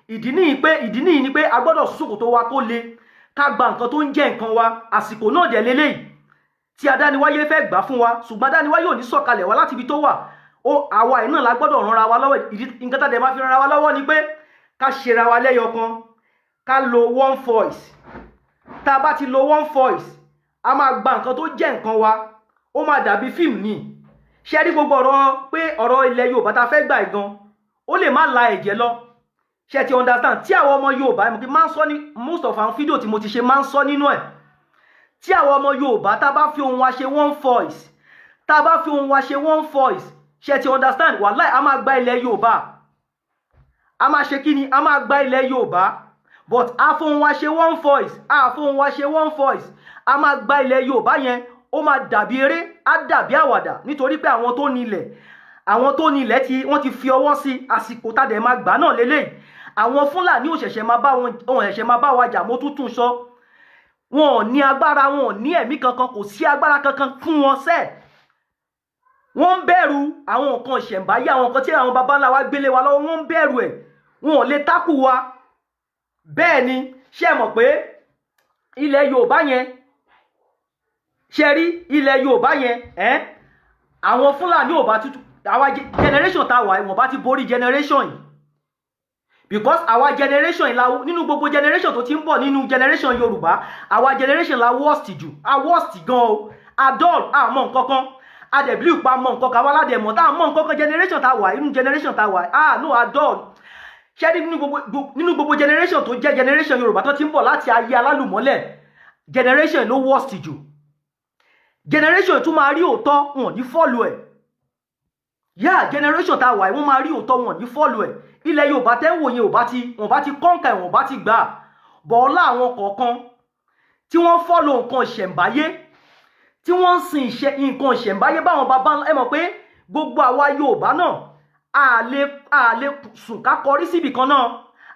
Ìdí nìyí ni pé a gbọ́dọ̀ sókòtò wa kó le, ká gba nǹkan tó ń jẹ́ nǹkan wa. Àsìkò náà dẹ̀ lélẹ́yìí tí Adániwáyé fẹ́ gbà fún wa, ṣùgbọ́n Adániwáyé ò ní sọ̀kalẹ̀ wá láti ibi tó wà ó. Àwa yìí náà la gbọ́dọ̀ ranra wa lọ́wọ́. Ìdí nǹkan tá a dẹ̀ máa fi ranra wa lọ́wọ́ ni pé ká ṣera wa lẹ́yọ kan, ká lo one voice. Tá a bá ti lo one voice, a máa gba nǹkan tó jẹ́ nǹkan wa. Ó máa dàbí fíìmù ni. Ṣé rí gbogbo ọ̀rọ̀ pé ọ̀rọ̀ ilẹ̀ Yorùbá tá a fẹ́ gbà gan, ó lè má la ẹ̀jẹ̀ lọ. Ṣé ti understand? Tí àwọn ọmọ Yorùbá, mo máa ń sọ ní most of àwọn fídíò tí mo ti ṣe, máa ń sọ nínú ẹ̀, tí àwọn ọmọ Yorùbá tá a bá fi ohùn wa ṣe one voice, tá a bá fi ohùn wa ṣe one voice, ṣé ti understand? Wàláì, a máa gba ilẹ̀ Yorùbá. A máa ṣe kí ni? A máa gba ilẹ̀ Yorùbá. But a fohùn wa ṣe one voice, a fohùn wa ṣe one voice, a máa gba ilẹ̀ Yorùbá yẹn, ó máa dàbí eré, á dàbí àwàdà, nítorí pé àwọn tó nílẹ̀ tí wọ́n ti fi ọwọ́ sí. Àsìkò tá dẹ̀ máa gbà náà lélẹ́yìí. Àwọn Fúlàní ò ṣẹ̀ṣẹ̀ máa bá wọn, wọn ṣẹ̀ṣẹ̀ máa bá wa jà. Mo tún tún sọ, wọn ò ní agbára, wọn ò ní ẹ̀mí kankan, kò sí agbára kankan fún wọn sẹ́ẹ̀. Wọ́n ń bẹ̀rù àwọn nǹkan ìṣẹ̀ǹbáyé, àwọn nǹkan tí àwọn baba ńlá wa gbélé wa lọ́wọ́. Wọ́n ń bẹ̀rù ẹ̀, wọn ò lè tákù wa. Bẹ́ẹ̀ ni. Ṣé ẹ mọ̀ pé ilẹ̀ Yorùbá yẹn, ṣe rí ilẹ̀ Yorùbá yẹn ẹ́, àwọn Fúlàní ò bá tútù, àwa generation tá a wà, wọ́n bá ti borí generation yìí, because àwa generation yìí la, nínú gbogbo generation tó ti ń bọ̀, nínú generation Yorùbá, àwa generation la worst jù. A worst gan o, adult àmọ́ nǹkan kan, a dẹ̀ believe pa mọ̀ nǹkan kan, àwa aládẹ̀ mọ̀ tá a mọ̀ nǹkan kan. Generation tá a wà, inú generation tá a wà, ah no, adult. Ṣé nínú gbogbo generation tó jẹ́ generation Yorùbá tó ti ń bọ̀ láti ayé alálùmọ́lẹ̀, generation ló worst jù. Generation tún máa rí òótọ́, wọn ò ní follow ẹ̀. Yá, generation tá a wà, wọ́n máa rí òótọ́, wọn ò ní follow ẹ̀. Ilẹ̀ Yorùbá tẹ́ ń wò yẹn, ò bá ti wọ́n bá ti conquer, wọ́n bá ti gbà bọ́ọ̀lá. Àwọn kọ̀ọ̀kan tí wọ́n follow nǹkan ìṣẹ̀ǹbáyé, tí wọ́n ń sin ìṣe nǹkan ìṣẹ̀ǹbáyé báwọn bàbá. Ẹ mọ̀ pé gbogbo àwa Yorùbá náà, a lè sùn ká kọrí síbì kan náà,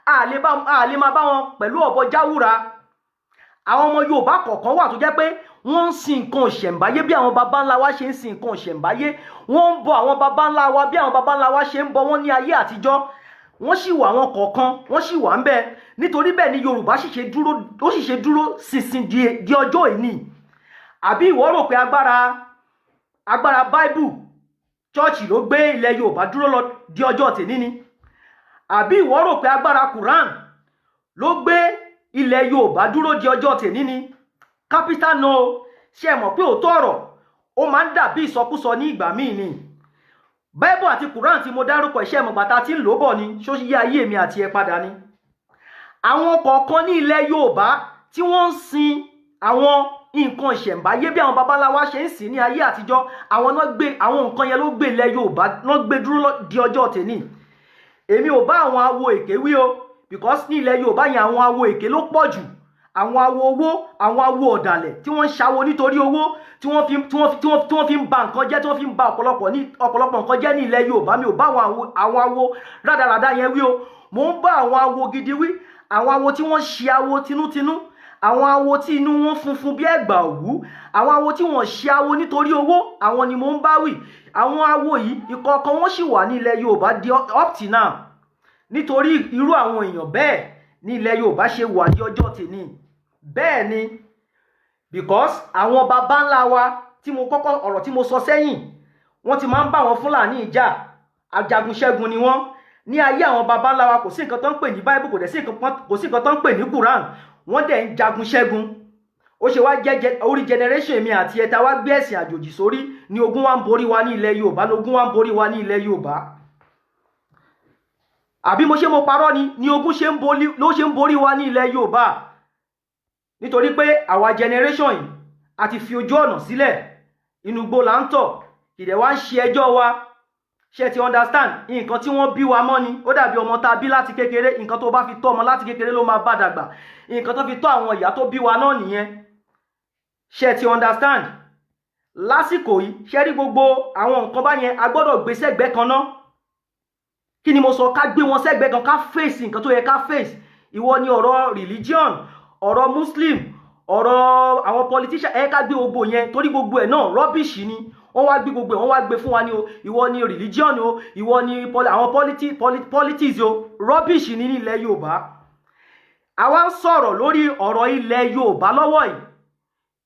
a lè máa bá wọn pẹ̀lú ọ̀bọ jáwúra. Àwọn ọmọ Yorùbá kọ̀ọ̀kan wà tó jẹ́ pé wọ́n ń sin nǹkan ìṣẹ̀ǹbáyé bí àwọn baba ńlá wa ṣe ń sin nǹkan ìṣẹ̀ǹbáyé. Wọ́n ń bọ àwọn baba ńlá wa bí àwọn baba ńlá wa ṣe ń bọ wọ́n ní ayé àtijọ́. Wọ́n sì wà, àwọn kọ̀ọ̀kan wọ́n sì wà ń bẹ. Nítorí bẹ́ẹ̀ ni Yorùbá sì ṣe dúró, ó sì ṣe dúró ṣinṣin di ọjọ́ ìní. Àbí ìwọ rò pé agbára Bible church ló gbé ilẹ̀ Yorùbá dúró lọ di ọjọ́ tèní ni? Àbí ìwọ rò pé agbára Quran ló gbé ilẹ̀ Yorùbá dúró di ọjọ́ tèní ni? Capital no. Ṣe mọ̀ pé òótọ́ ọ̀rọ̀, ó máa ń dàbí ìsọkúsọ ní ìgbà míì ni. Bible àti Quran tí mo dárúkọ, iṣẹ́ mọ̀gbàtà tí ń lò bọ̀ ni, ṣó yí ayé mi àti ẹ padà ni? Àwọn kọ̀ọ̀kan ní ilẹ̀ Yorùbá tí wọ́n ń sin àwọn nǹkan ìṣẹ̀ǹbáyé bí àwọn babaláwa ṣe ń sìn ní ayé àtijọ́, àwọn náà gbé àwọn nǹkan yẹn, ló gbé ilẹ̀ Yorùbá náà gbé dúró di ọjọ́ tèní. Èmi ò bá àwọn awo èké wí o, because ní ilẹ̀ Yorùbá yẹn, àwọn awo èké ló pọ̀ jù, àwọn awo owó, àwọn awo ọ̀dàlẹ̀ tí wọ́n ń ṣawo nítorí owó, tí wọ́n fi ń ba nǹkan jẹ́, tí wọ́n fi ń ba ọ̀pọ̀lọpọ̀ ní ọ̀pọ̀lọpọ̀ nǹkan jẹ́ ní ilẹ̀ Yorùbá. Mi ò bá àwọn awo rádaràda yẹn wí o. Mò ń bá àwọn awo gidi wí, àwọn awo tí wọ́n ṣe awo tinútinú, àwọn awo tí inú wọn funfun bí ẹ̀gbà òwú, àwọn awo tí wọ́n ṣe awo nítorí owó. Àwọn ni mò ń bá wí. Àwọn awo yìí, ìkọ̀ọ̀kan wọn sì wà ní ilẹ̀ Yorùbá di up till now. Nítorí irú àwọn èèyàn bẹ́ẹ̀ ní ilẹ̀ Yorùbá ṣe wà ní ọjọ́ tèmi. Bẹ́ẹ̀ ni, because àwọn baba ńlá wa tí mo kọ́kọ́, ọ̀rọ̀ tí mo sọ sẹ́yìn, wọ́n ti máa ń bá àwọn Fúlàní jà. Ajagun ṣẹ́gun ni wọ́n ní ayé àwọn baba ńlá wa. Kò sí nǹkan tó ń pè ní Bible, kò dẹ̀ sí nǹkan, kò sí nǹkan tó ń pè ní Quran. Wọ́n dẹ̀ ń jagun ṣẹ́gun. Ó ṣe wá jẹ́ orí generation mi àti ẹ̀ta wá gbé ẹ̀sìn àjòjì sórí ní ogun wa ń borí wa ní ilẹ̀ Yorùbá, lógun wa ń borí wa ní ilẹ̀ Yorùbá? Àbí mo ṣe mo parọ́ ni? Ní ogun ṣe ń borí, ló ṣe ń borí wa ní ilẹ̀ Yorùbá, nítorí pé àwa generation yìí a ti fi ojú ọ̀nà sílẹ̀, inú igbó là ń tọ̀. Ìdẹ̀ wá ń ṣe ẹjọ́ wa. Ṣe ti understand? Nǹkan tí wọ́n bí wa mọ́ ni. Ó dàbí ọmọ tá a bí láti kékeré. Nǹkan tó bá fi tọ́ ọmọ láti kékeré ló máa bá dàgbà. Nǹkan tó fi tọ́ àwọn ìyá tó bí wa náà nìyẹn. Ṣe ti understand? Lásìkò yìí, ṣe rí gbogbo àwọn nǹkan báyẹn, a gbọ́dọ̀ gbé sẹ́gbẹ́ kan ná. Kí ni mo sọ? Ká gbé wọn sẹ́gbẹ́ kan, ká face nǹkan tó yẹ ká face. Ìwọ ni ọ̀rọ̀ religion, ọ̀rọ̀ Muslim, ọ̀rọ̀ àwọn politician, ẹ ká gbé gbogbo yẹn, torí gbogbo ẹ̀ náà rubbish ni. Wọ́n wá gbé gbogbo ẹ̀, wọ́n wá gbé fún wa ní o. Ìwọ ni religion o, ìwọ ni àwọn politics o, rubbish ni ní ilẹ̀ Yorùbá. Àwa ń sọ̀rọ̀ lórí ọ̀rọ̀ ilẹ̀ Yorùbá lọ́wọ́ yìí.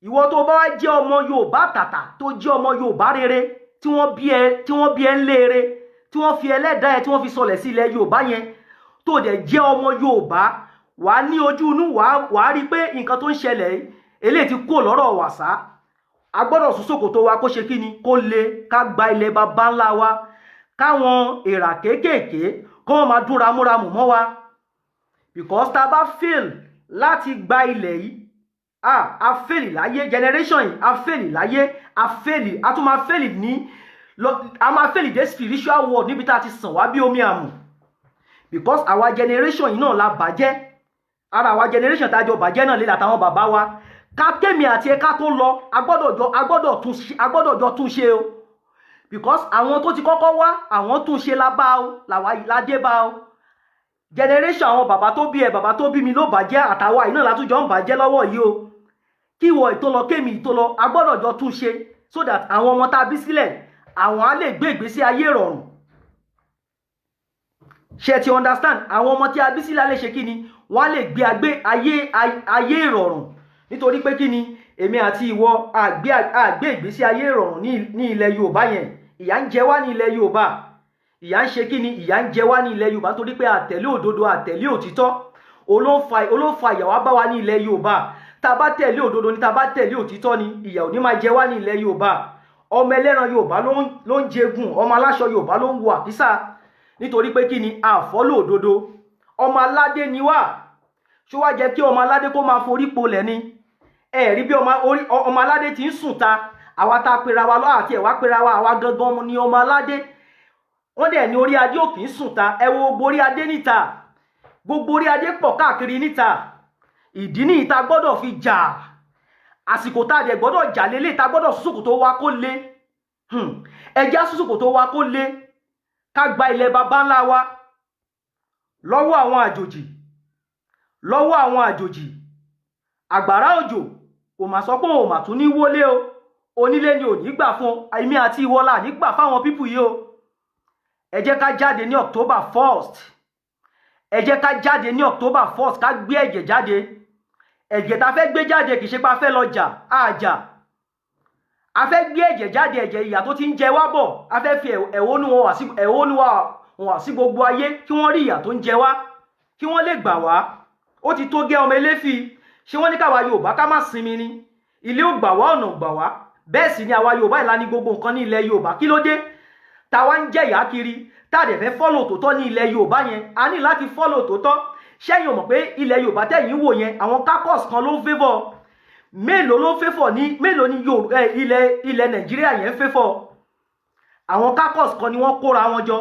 Ìwọ tó bá wá jẹ́ ọmọ Yorùbá tàtà, tó jẹ́ ọmọ Yorùbá rere, tí wọ́n bí ẹ ń léere, tí wọ́n fi ẹlẹ́dàá ẹ, tí wọ́n fi sọlẹ̀ sí ilẹ̀ Yorùbá yẹn, tó dẹ̀ jẹ́ ọmọ Yorùbá, wà á ní ojú inú, wà á rí i pé nǹkan tó ń ṣẹlẹ̀ yìí, eléyìí ti kúrò lọ́rọ̀ wàsá. A gbọ́dọ̀ sún ṣòkòtò wa kó ṣe kí ni, kó le, ká gba ilẹ̀ baba ńlá wa, káwọn èèrà kéékèèké kó wọ́n máa dún ramúramù mọ́ wa, because tá a bá fail láti gba ilẹ̀ yìí, a fail láyé. Generation yìí, a fail láyé, a fail, a tún máa fail ní lọ, a máa fail dé spiritual world níbi tá a ti sàn wá bí omi àmù, because àwa generation yìí náà la bàjẹ́. Ara àwa generation tá a jọ bàjẹ́ náà lé àtàwọn bàbá wa. Ká kémi àti ẹ̀ka tó lọ, a gbọ́dọ̀ jọ tún ṣe o, because àwọn tó ti kọ́kọ́ wá, àwọn tún ṣe la bá o, làwa ládé bá o. Generation àwọn bàbá tó bí ẹ, bàbá tó bí mi ló bàjẹ́, àtàwa yìí náà látúnjọ ń bàjẹ́ lọ́wọ́ yìí o. Kí ìwọ ìtó lọ, kémi ìtó lọ, a gbọ́dọ̀ jọ tún ṣe so that àwọn ọmọ tá a bí sílẹ̀, àwọn á lè gbé ìgbésí ayé ìrọ̀rùn. Ṣe ti understand? Àwọn ọmọ tí a bí sílẹ̀ á lè ṣe kí ni, wọ́n á lè gbé ayé ìrọ̀rùn. Nítorí pé kí ni, èmi àti ìwọ àgbé ìgbésí ayé ìrọ̀rùn ní ilẹ̀ Yorùbá yẹn. Ìyà ń jẹ wá ní ilẹ̀ Yorùbá. Ìyà ń ṣe kí ni, ìyà ń jẹ wá ní ilẹ̀ Yorùbá, nítorí pé àtẹ̀lé òdodo, àtẹ̀lé òtítọ́, olóńfà ìyà wá bá wa ní ilẹ̀ Yorùbá. Tá a bá tẹ̀lé òdodo ni, tá a bá tẹ̀lé òtítọ́ ni, ìyà ò ní máa jẹ wá ní ilẹ̀ Yorùbá. Ọmọ ẹlẹ́ran Yorùbá ló ń jẹgùn, ọmọ aláṣọ Yorùbá ló ń wọ àkísà. Nítorí pé kí ni, àfọ́lò òdodo. Ọmọ aládé ni wá. Ṣó wá jẹ́ kí ọmọ aládé kó máa forí polẹ̀ ni? Ẹ rí bí ọmọ aládé ti ń sùn ta. Àwa tá a pera wa lọ́ àti ẹ̀wá pera wa, àwa gangan ni ọmọ aládé. Wọ́n dẹ̀ ní orí adé ò kì í sùn ta. Ẹ wo gbogbo orí adé níta, gbogbo orí adé pọ̀ káàkiri níta. Ìdí ní ìta gbọ́dọ̀ fi jà. Àsìkò tá a dẹ̀ gbọ́dọ̀ jà lélẹ̀, tá a gbọ́dọ̀ sùsùkù tó wa kó le, ẹjẹ́ sùsùkù tó wa kó le, ká gba ilẹ̀ baba ńlá wa lọ́wọ́ àwọn àjòjì, lọ́wọ́ àwọn àjòjì. Àgbàrá òjò kò mà sọ pé òun mà tún ní wọlé o. Onílé ni ò ní gbà fún. Èmi àti ìwọ la ní gbà fáwọn people yìí o. Ẹ jẹ́ ká jáde ní October 1st. Ẹ jẹ́ ká jáde ní October 1st, ká gbé ẹ̀jẹ̀ jáde. Ẹ̀jẹ̀ tá a fẹ́ gbé jáde, kì í ṣe pé a fẹ́ lọ jà àjà. A fẹ́ gbé ẹ̀jẹ̀ jáde, ẹ̀jẹ̀ ìyà tó ti ń jẹ wá bọ̀. A fẹ́ fi ẹ̀hónú wa hàn sí gbogbo ayé, kí wọ́n rí ìyà tó ń jẹ wá, kí wọ́n lè gbà wá. Ó ti tó gẹ́. Ọmọ eléfì, ṣé wọ́n ní káwa Yorùbá ká má sinmi ni? Ilé ò gbà wá, ọ̀nà ò gbà wá. Bẹ́ẹ̀ sì ni àwa Yorùbá ìlà ní gbogbo nǹkan ní ilẹ̀ Yorùbá. Kí ló dé táwa ń jẹ̀yà kiri, tá a dẹ̀ fẹ́ follow tòótọ́ ní ilẹ̀ Yorùbá yẹn? A ní láti follow tòótọ́. Ṣẹ́yìn ò mọ̀ pé ilẹ̀ Yorùbá tẹ̀yìn wò yẹn, àwọn caucus kan ló ń favour? Mélòó ló ń favour ní? Mélòó ní ilẹ̀ Nàìjíríà yẹn ń favour? Àwọn caucus kan ni wọ́n kóra wọn jọ,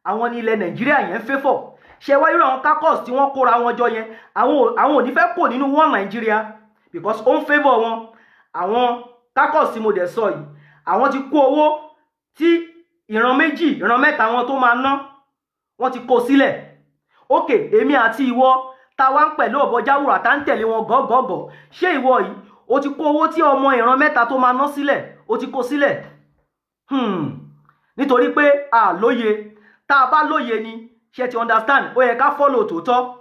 àwọn ní ilẹ̀ Nàìjíríà yẹn ń favour. Ṣé wáyé àwọn caucus tí wọ́n kóra wọn jọ yẹn, àwọn ò ní fẹ́ kó nínú one Nàìjíríà because ó ń favour wọn. Àwọn caucus tí mo dẹ̀ sọ yìí, àwọn ti kó owó tí ìran méjì, ìran mẹ́ta wọn tó máa ná, wọ́n ti kó sílẹ̀. Ok, èmi àti ìwọ tá wá ń pẹ̀lú ọ̀bọ jáwùrà, tá ń tẹ̀lé wọn gọ́gọ́gọ́, ṣé ìwọ yìí, o ti kó owó tí ọmọ ìran mẹ́ta tó máa ná sílẹ̀, o ti kó sílẹ̀? Nítorí pé a lóye. Tá a bá lóye ni, ṣe ti understand, ó yẹ ká follow tòótọ́.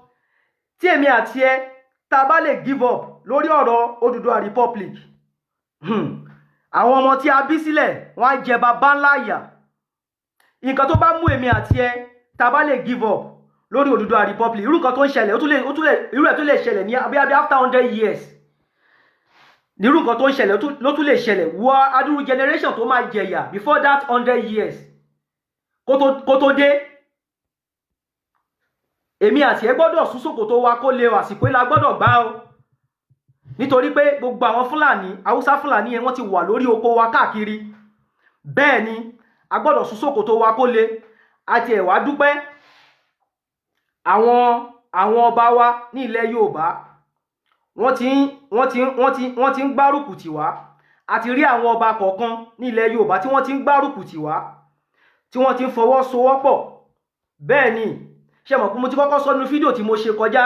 Tí èmi àti ẹ tá a bá lè give up lórí ọ̀rọ̀ Odùduwà Republic, àwọn ọmọ tí a bí sílẹ̀, wọ́n á jẹ bàbá ńlá ìyà. Nǹkan tó bá mú èmi àti ẹ tá a bá lè give up lórí Odùduwà Republic, irú nǹkan tó ń ṣẹlẹ̀, ó tún lè ó tún lè irú ẹ̀ tún lè ṣẹlẹ̀ ní abíábí after 100 years. Nírú nǹkan tó ń ṣẹlẹ̀ ló tún lè ṣẹlẹ̀ wọ adúrú generation tó máa jẹ̀yà before that 100 years kó tó dé. Èmi àti ẹ gbọ́dọ̀ sún ṣòkòtò wa kó lè àsìkò ìlà gbọ́dọ̀ gbá o, nítorí pé gbogbo àwọn Fúlàní, Haúsá Fúlàní yẹn, wọ́n ti wà lórí oko wa káàkiri. Bẹ́ẹ̀ ni, a gbọ́dọ̀ sún ṣòkòtò wa kó le. Àti ẹ̀ wá dúpẹ́, àwọn ọba wa ní ilẹ̀ Yorùbá, wọ́n ti ń gbárùkù tì wá. A ti rí àwọn ọba kọ̀ọ̀kan ní ilẹ̀ Yorùbá tí wọ́n ti ń gbárùkù tì wá, tí wọ́n ti ń fọwọ́sowọ́pọ̀. Bẹ́ẹ̀ ni, ṣe mọ̀ pé mo ti kọ́kọ́ sọ nínú fídíò tí mo ṣe kọjá,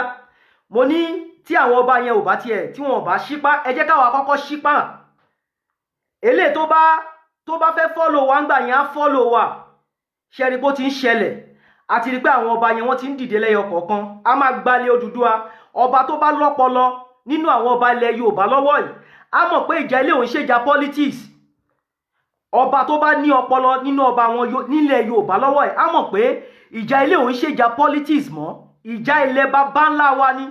mo ní tí àwọn ọba yẹn ò bá tiẹ̀, tí wọn ò bá ṣípá, ẹ jẹ́ káwa kọ́kọ́ ṣípá. Eléyìí tó bá fẹ́ follow wa ńgbà yẹn, á follow wa. Ṣe rí bó ti ń ṣẹlẹ̀? A ti rí pé àwọn ọba yẹn, wọ́n ti ń dìde lẹ́yọ kọ̀ọ̀kan. A máa gbalẹ̀ Odùduwà. Ọba tó bá lọ́pọlọ nínú àwọn ọba ilẹ̀ Yorùbá lọ́wọ́ yìí, á mọ̀ pé ìjà ilé òun ṣèjà politics. Ọba tó bá ní ọpọlọ nínú ọba wọn nílẹ̀ Yorùbá lọ́wọ́ yìí, á mọ̀ pé ìjà ilé òun ṣèjà politics mọ́, ìjà ilẹ̀ baba ńlá wa ni.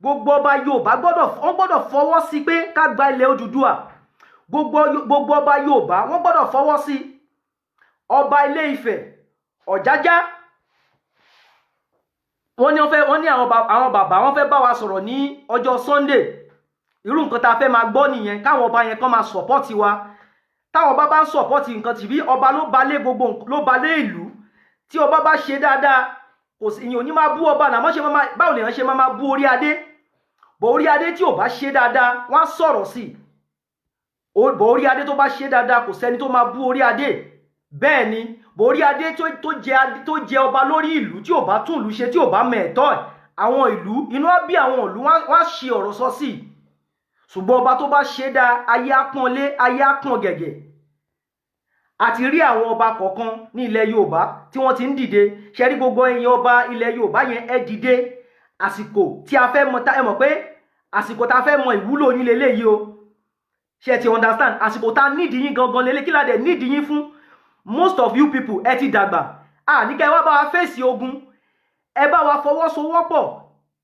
Gbogbo ọba Yorùbá gbọ́dọ̀, wọ́n gbọ́dọ̀ fọwọ́ sí pé ká gba ilẹ̀ Odùduwà. Gbogbo ọba Yorùbá, wọ́n gbọ́dọ̀ fọwọ́ sí. Ọba Ilé Ifẹ̀, Ọ̀jájá, wọ́n ní wọ́n fẹ́, wọ́n ní àwọn bàbá wọ́n fẹ́ bá wa sọ̀rọ̀ ní ọjọ́ Sunday. Irú nǹkan tá a fẹ́ máa gbọ́ nìyẹn, káwọn ọba yẹn kàn máa support wa. Táwọn ọba bá ń support nǹkan tìbí, ọba ló balẹ̀ gbogbo, ló balẹ̀ ìlú. Tí ọba bá ṣe dáadáa, kò sí ìyẹn ò ní máa bú ọba náà. Mọ́ṣẹ́ máa báwo lèèyàn ṣe máa bú orí adé? Bọ̀ orí adé tí ò bá ṣe dáadáa, wọ́n á sọ̀rọ̀ sí i. Bọ̀ orí adé tó bá ṣe dáadáa, kò sẹ́ni tó máa bú orí adé. Bẹ́ẹ̀ ni, bọ̀ orí adé tó jẹ ọba lórí ìlú, tí ò bá tún ìlú ṣe, tí ò bá mọ ẹ̀tọ́ ẹ̀, àwọn ìlú inú á bí, àwọn ìlú wọ́n á ṣe ọ̀rọ̀ sọ sí i. Ṣùgbọ́n ọba tó bá ṣe dáa, ayé á pọ́n lé, ayé á pọ́n gẹ̀gẹ̀. Àti rí àwọn ọba kọ̀ọ̀kan ní ilẹ̀ Yorùbá tí wọ́n ti ń dìde. Ṣe rí gbogbo ẹ̀yin ọba ilẹ̀ Yorùbá yẹn, ẹ dìde. Àsìkò tí a fẹ́ mọ, ẹ mọ̀ pé àsìkò tá a fẹ́ mọ ìwúlò yín leléyìí o. Ṣe ti understand? Àsìkò tá a nídìí yín gangan lélẹ̀. Kí la dẹ̀ nídìí yín fún? Most of you people, ẹ ti dàgbà. À ní kẹ́ ẹ wá bá wa fèsì ogun, ẹ bá wa fọwọ́sowọ́pọ̀,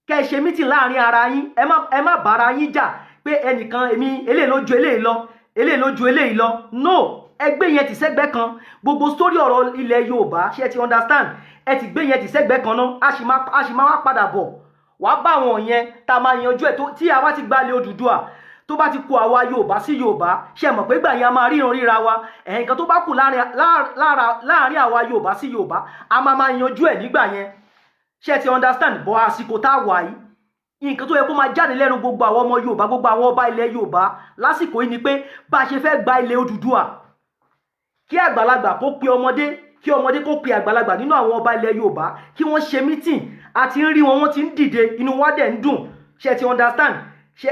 kẹ́ ẹ ṣe meeting láàrin ara yín. Ẹ má bára yín jà pé ẹnìkan, èmi, eléyìí ló ju eléyìí lọ, eléyìí ló ju eléyìí lọ. No, ẹgbẹ́ yẹn ti sẹ́gbẹ́ kan. Gbogbo sórí ọ̀rọ̀ ilẹ̀ Yorùbá, ṣe ti understand, ẹ ti gbé yẹn ti sẹ́gbẹ́ kan náà. A sì máa wá padà bọ̀ wàá bá àwọn yẹn tá a máa yanjú ẹ̀. Tí a bá ti gbalẹ̀ Odùduwà, tó bá ti kó àwa Yorùbá sí Yorùbá, ṣe mọ̀ pé gbà yẹn a máa ríran ríra wa. Ẹ̀yìn kan tó bá kù láàrin àwa Yorùbá sí Yorùbá, a máa yanjú ẹ̀ nígbà yẹn. Ṣe ti understand? Bọ́ àsìkò tá a wà yìí, nǹkan tó yẹ kó máa jáde lẹ́nu gbogbo àwọn ọmọ Yorùbá, gbogbo àwọn ọba ilẹ̀ Yorùbá lásìkò yìí ni pé bá a ṣe fẹ́ gba ilẹ̀ Odùduwà. Kí àgbàlagbà kó pe ọmọdé, kí ọmọdé kó pe àgbàlagbà nínú àwọn ọba ilẹ̀ Yorùbá, kí wọ́n ṣe meeting. A ti ń rí wọn, wọ́n ti ń dìde, inú wa dẹ̀ ń dùn. Ṣe ti understand? Ṣe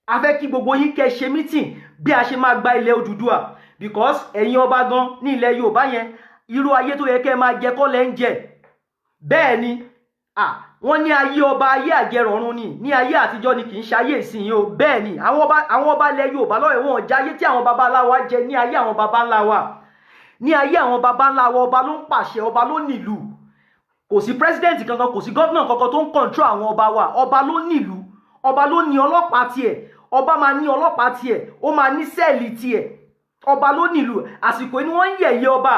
A fẹ́ kí gbogbo yín kẹ́ ṣe meeting bí a ṣe máa gba ilẹ̀ Odùduwà, because ẹ̀yin ọba gan ní ilẹ̀ Yorùbá yẹn, irú ayé tó yẹ kẹ́ máa jẹ kọ́ lẹ́ ń jẹ. Bẹ́ẹ̀ ni, wọ́n ní ayé ọba, ayé àjẹrọ̀run ni ní ayé àtijọ́ ni, kì í ṣe ayé ìsinyìí o. Bẹ́ẹ̀ ni, àwọn ọba ilẹ̀ Yorùbá lọ́rẹ̀ wọn jẹ ayé tí àwọn baba ńlá wa jẹ ní ayé àwọn baba ńlá wa. Ní ayé àwọn baba ńlá wa, ọba ló ń pàṣẹ, ọba ló nílùú. Kò sí president kankan, kò sí governor kankan tó ń control àwọn ọba wa. Ọba ló nílùú, ọba ló ní ọlọ́pàá tiẹ̀. Ọba máa ní ọlọ́pàá tiẹ̀, ó máa ní cell tiẹ̀. Ọba ló nílùú. Àsìkò ni wọ́n ń yẹ̀yẹ́ ọba,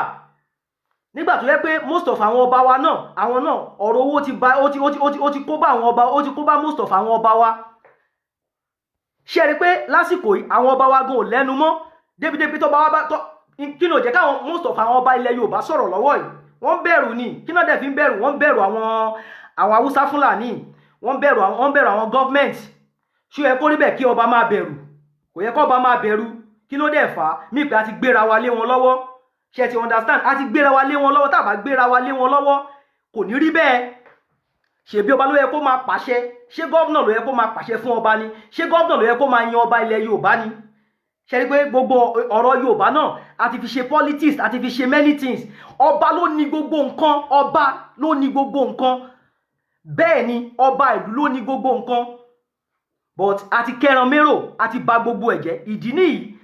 nígbà tó yẹ pé most of àwọn ọba wa náà, àwọn náà, ọ̀rọ̀ owó ti ba ó ti kó bá àwọn ọba, ó ti kó bá most of àwọn ọba wa. Ṣe rí i pé lásìkò yìí, àwọn ọba wa gan ò lẹ́nu mọ́ débi-débi tó bá wá bá tó? Kí ló jẹ́ káwọn most of àwọn ọba ilẹ̀ Yorùbá sọ̀rọ̀ lọ́wọ́ yìí? Wọ́n bẹ̀rù ni. Kí náà dẹ̀ fi ń bẹ̀rù? Wọ́n bẹ̀rù àwọn Haúsá Fúlàní, wọ́n bẹ̀rù àwọn government. Ṣé ó yẹ kó rí bẹ́ẹ̀ kí ọba máa bẹ̀rù? Kò yẹ kó ọba máa bẹ̀rù. Kí ló dẹ̀ fà á? Mí pé a ti gbéra wa lé wọn lọ́wọ́. Ṣe ti understand? A ti gbéra wa lé wọn lọ́wọ́. Tá a bá gbéra wa lé wọn lọ́wọ́, kò ní rí bẹ́ẹ̀. Ṣèbí ọba ló yẹ kó máa pàṣẹ? Ṣé governor ló yẹ kó máa pàṣẹ fún ọba ni? Ṣé governor ló yẹ kó máa yan ọba ilẹ̀ Yorùbá ni? Ṣe rí pé gbogbo ọ̀rọ̀ Yorùbá náà, a ti fi ṣe politics, a ti fi ṣe many things. Ọba ló ní gbogbo nǹkan, ọba ló ní gbogbo nǹkan. Bẹ́ẹ̀ ni, ọba ìlú ló ní gbogbo nǹkan, but a ti kẹran mérò, a ti bà gbogbo ẹ̀ jẹ́. Ìdí nìyí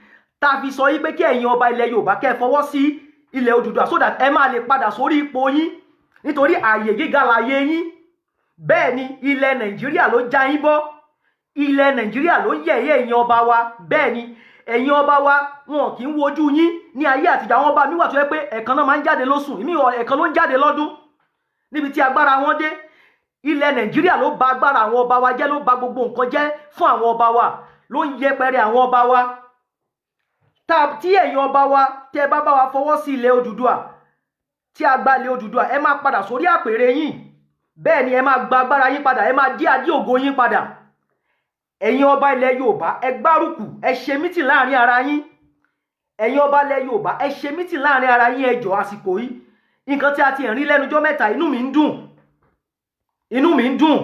tá a fi sọ yí pé kí ẹ̀yin ọba ilẹ̀ Yorùbá kẹ́ ẹ fọwọ́ sí ilẹ̀ Odùduwà, so that ẹ máa lè padà sórí ipò yín, nítorí ààyè gíga láàyè yín. Bẹ́ẹ̀ ni, ilẹ̀ Nàìjíríà ló já yín bọ́, ilẹ̀ Nàìjíríà ló yẹ̀yẹ́ ẹ̀yin ọba wa. Bẹ́ẹ̀ ni, ẹ̀yin ọba wa, wọn kì í wojú yín. Ní ayé àtijọ́, àwọn ọba mi wà tó yẹ pé ẹ̀kan náà máa ń jáde lóṣù, ìmí ẹ̀kan ló ń jáde lọ́dún, níbi tí agbára wọn dé. Ilẹ̀ Nàìjíríà ló bà agbára àwọn ọba wa jẹ́, ló bà gbogbo nǹkan jẹ́ fún àwọn ọba wa, ló ń yẹpẹrẹ àwọn ọba wa. Tí ẹ̀yin ọba wa tẹ́ bá bá wa fọwọ́ sí ilẹ̀ Odùduwà, tí a gba ilẹ̀ Odùduwà, ẹ máa padà sórí àpèrè yín. Bẹ́ẹ̀ ni, ẹ máa gba agbára yín padà, ẹ máa dí adé ògo yín padà. Ẹ̀yin ọba ilẹ̀ Yorùbá, ẹ gbárùkù, ẹ ṣe meeting láàrin ara yín. Ẹ̀yin ọba ilẹ̀ Yorùbá, ẹ ṣe meeting láàrin ara yín. Ẹ jọ̀ọ́, àsìkò yìí, nǹkan tí a ti rí lẹ́nujọ́ mẹ́ta, inú mi ń dùn, inú mi ń dùn.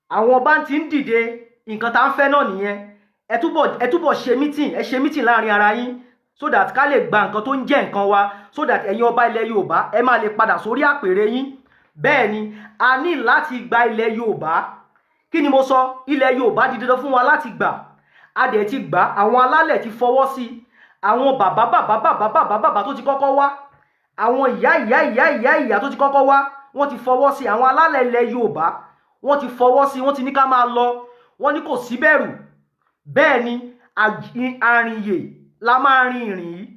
Àwọn ọba ti ń dìde. Nǹkan tá ń fẹ́ náà nìyẹn. Ẹ túbọ̀ ṣe meeting, ẹ ṣe meeting láàrin ara yín, so that ká lè gba nǹkan tó ń jẹ́ nǹkan wa, so that ẹ̀yin ọba ilẹ̀ Yorùbá, ẹ máa lè padà sórí àpèrè yín. Bẹ́ẹ̀ ni, a ní láti gba ilẹ̀ Yorùbá. Kí ni mo sọ? Ilẹ̀ Yorùbá di dandan fún wa láti gbà. A dẹ̀ ti gbà. Àwọn alálẹ̀ ti fọwọ́ sí i. Àwọn bàbá bàbá bàbá bàbá bàbá tó ti kọ́kọ́ wá, àwọn ìyá ìyá ìyá ìyá ìyá tó ti kọ́kọ́ wá, wọ́n ti fọwọ́ sí. Àwọn alálẹ̀ ilẹ̀ Yorùbá, wọ́n ti fọwọ́ sí. Wọ́n ti ní ká máa lọ, wọ́n ní kò sí bẹ̀rù. Bẹ́ẹ̀ ni, àrìnyè la máa rin ìrìn yìí,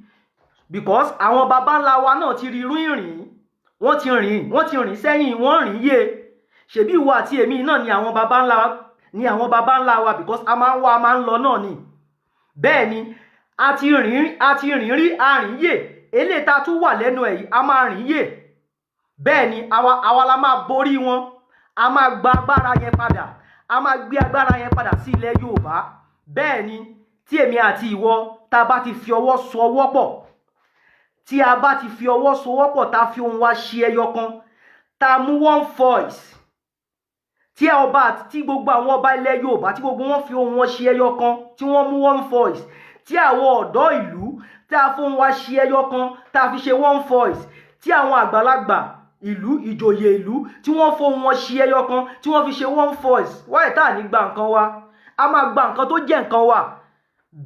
because àwọn baba ńlá wa náà ti rí irú ìrìn yìí. Wọ́n ti rìn, wọ́n ti rìn sẹ́yìn, wọ́n rìn yé. Ṣebí ìwọ àti èmi náà ni àwọn baba ńlá ni àwọn baba ńlá wa, because a máa ń wá, a máa ń lọ náà ni. Bẹ́ẹ̀ ni, a ti rìn, a ti rìn rí, a rìn yè. Eléyìí tá a tún wà lẹ́nu ẹ̀ yìí, a máa rìn yè. Bẹ́ẹ̀ ni, àwa la máa borí wọn. A máa gba agbára yẹn padà, a máa gbé agbára yẹn padà sí ilẹ̀ Yorùbá. Bẹ́ẹ̀ ni, tí èmi àti ìwọ tá a bá ti fi ọwọ́ so ọwọ́ pọ̀, tí a bá ti fi ọwọ́ so ọwọ́ pọ̀, tá a fi ohùn wa ṣe ẹyọ kan, tá a mú one voice, tí ọba àti tí gbogbo àwọn ọba ilẹ̀ Yorùbá, tí gbogbo wọn fi ohùn wọn ṣe ẹyọ kan, tí wọ́n mú one voice, tí àwọn ọ̀dọ́ ìlú tí a fohùn wa ṣe ẹyọ kan, tá a fi ṣe one voice, tí àwọn àgbàlagbà ìlú, ìjòyè ìlú, tí wọ́n fohùn wọn ṣe ẹyọ kan, tí wọ́n fi ṣe one voice, wáyé tá à ní gba nǹkan wa? A máa gba nǹkan tó jẹ́ nǹkan wa.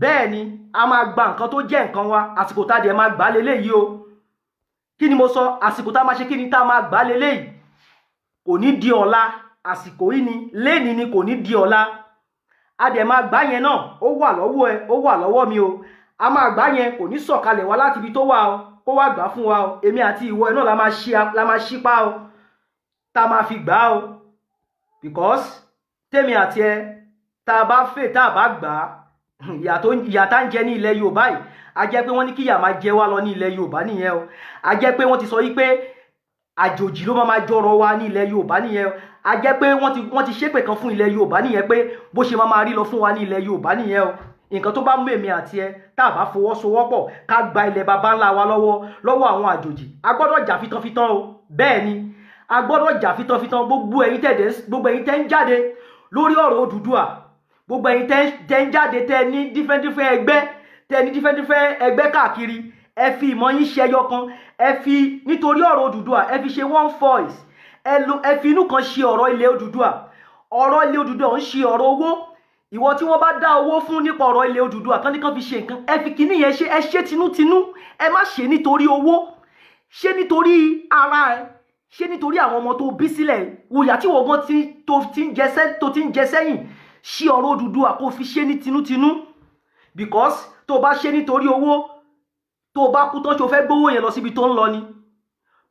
Bẹ́ẹ̀ ni, a máa gba nǹkan tó jẹ́ nǹkan wa. Àsìkò tá a dẹ̀ máa gbà á leléyìí o. Kí ni mo sọ? Àsìkò tá a máa ṣe kí ni, tá a máa gbà á leléyìí. Kò ní di ọ̀la, àsìkò yìí ni, léni ni, kò ní di ọ̀la. A dẹ̀ máa gbà yẹn náà. Ó wà lọ́wọ́ ẹ, ó wà lọ́wọ́ mi o. A máa gbà yẹn. Kò ní sọ̀kalẹ̀ wá láti ibi tó wà o, kó wá gbà fún wa o. Èmi àti ìwọ ẹ náà la máa ṣí, la máa ṣípá o, tá a máa fi gbà o, because tèmi àti ẹ, tá a bá fè, tá a bá gbà á, ìyà tá ń jẹ ní ilẹ̀ Yorùbá yìí, a jẹ́ pé wọ́n ní kíyà máa jẹ wá lọ ní ilẹ̀ Yorùbá nìyẹn o. A jẹ́ pé wọ́n ti sọ yí pé àjòjì ló máa jọrọ wa ní ilẹ̀ Yorùbá nìyẹn o. A jẹ́ pé wọ́n ti ṣépè kan fún ilẹ̀ Yorùbá nìyẹn, pé bó ṣe máa rí lọ fún wa ní ilẹ̀ Yorùbá nìyẹn o. Nǹkan tó bá mú èmi àti ẹ, tá a bá fọwọ́sowọ́pọ̀ ká gba ilẹ̀ baba ńlá wa lọ́wọ́ àwọn àjòjì, a gbọ́dọ̀ jà fitanfitan o. Bẹ́ẹ̀ ni, a gbọ́dọ̀ jà fitanfitan. Gbogbo ẹ̀yin tẹ́ ń jáde lórí ọ̀rọ̀ Odùduwà, Gbogbo ẹ̀yin tẹ́ ń jáde, tẹ́ ní different different ẹgbẹ́, tẹ́ ní different different ẹgbẹ́ káàkiri, ẹ fi ìmọ̀ yín ṣe ẹyọ kan. Ẹ fi nítorí ọ̀rọ̀ Odùduwà, ẹ fi ṣe one voice. Ẹ lo, ẹ fi inú kan ṣe ọ̀rọ̀ ilẹ̀ Odùduwà. Ọ̀rọ̀ ilẹ̀ Odùduwà ń ṣe ọ̀rọ̀ owó. Ìwọ tí wọ́n bá dá owó fún nípa ọ̀rọ̀ ilẹ̀ Odùduwà tán ní kán fi ṣe nǹkan, ẹ fi kíní yẹn ṣe. Ẹ ṣe tinútinú, ẹ má ṣe nítorí owó. Ṣe nítorí ara ẹ, ṣe nítorí àwọn ọmọ tó bí sílẹ̀. Wòyà tí wọ́n gan tó ti ń jẹ sẹ́yìn. Ṣe ọ̀rọ̀ Odùduwà, kó fi ṣe ní tinútinú, because tó o bá ṣe nítorí owó, tó o bá kú tán, ṣe o fẹ́ gbówó yẹn lọ síbi tó ń lọ ni?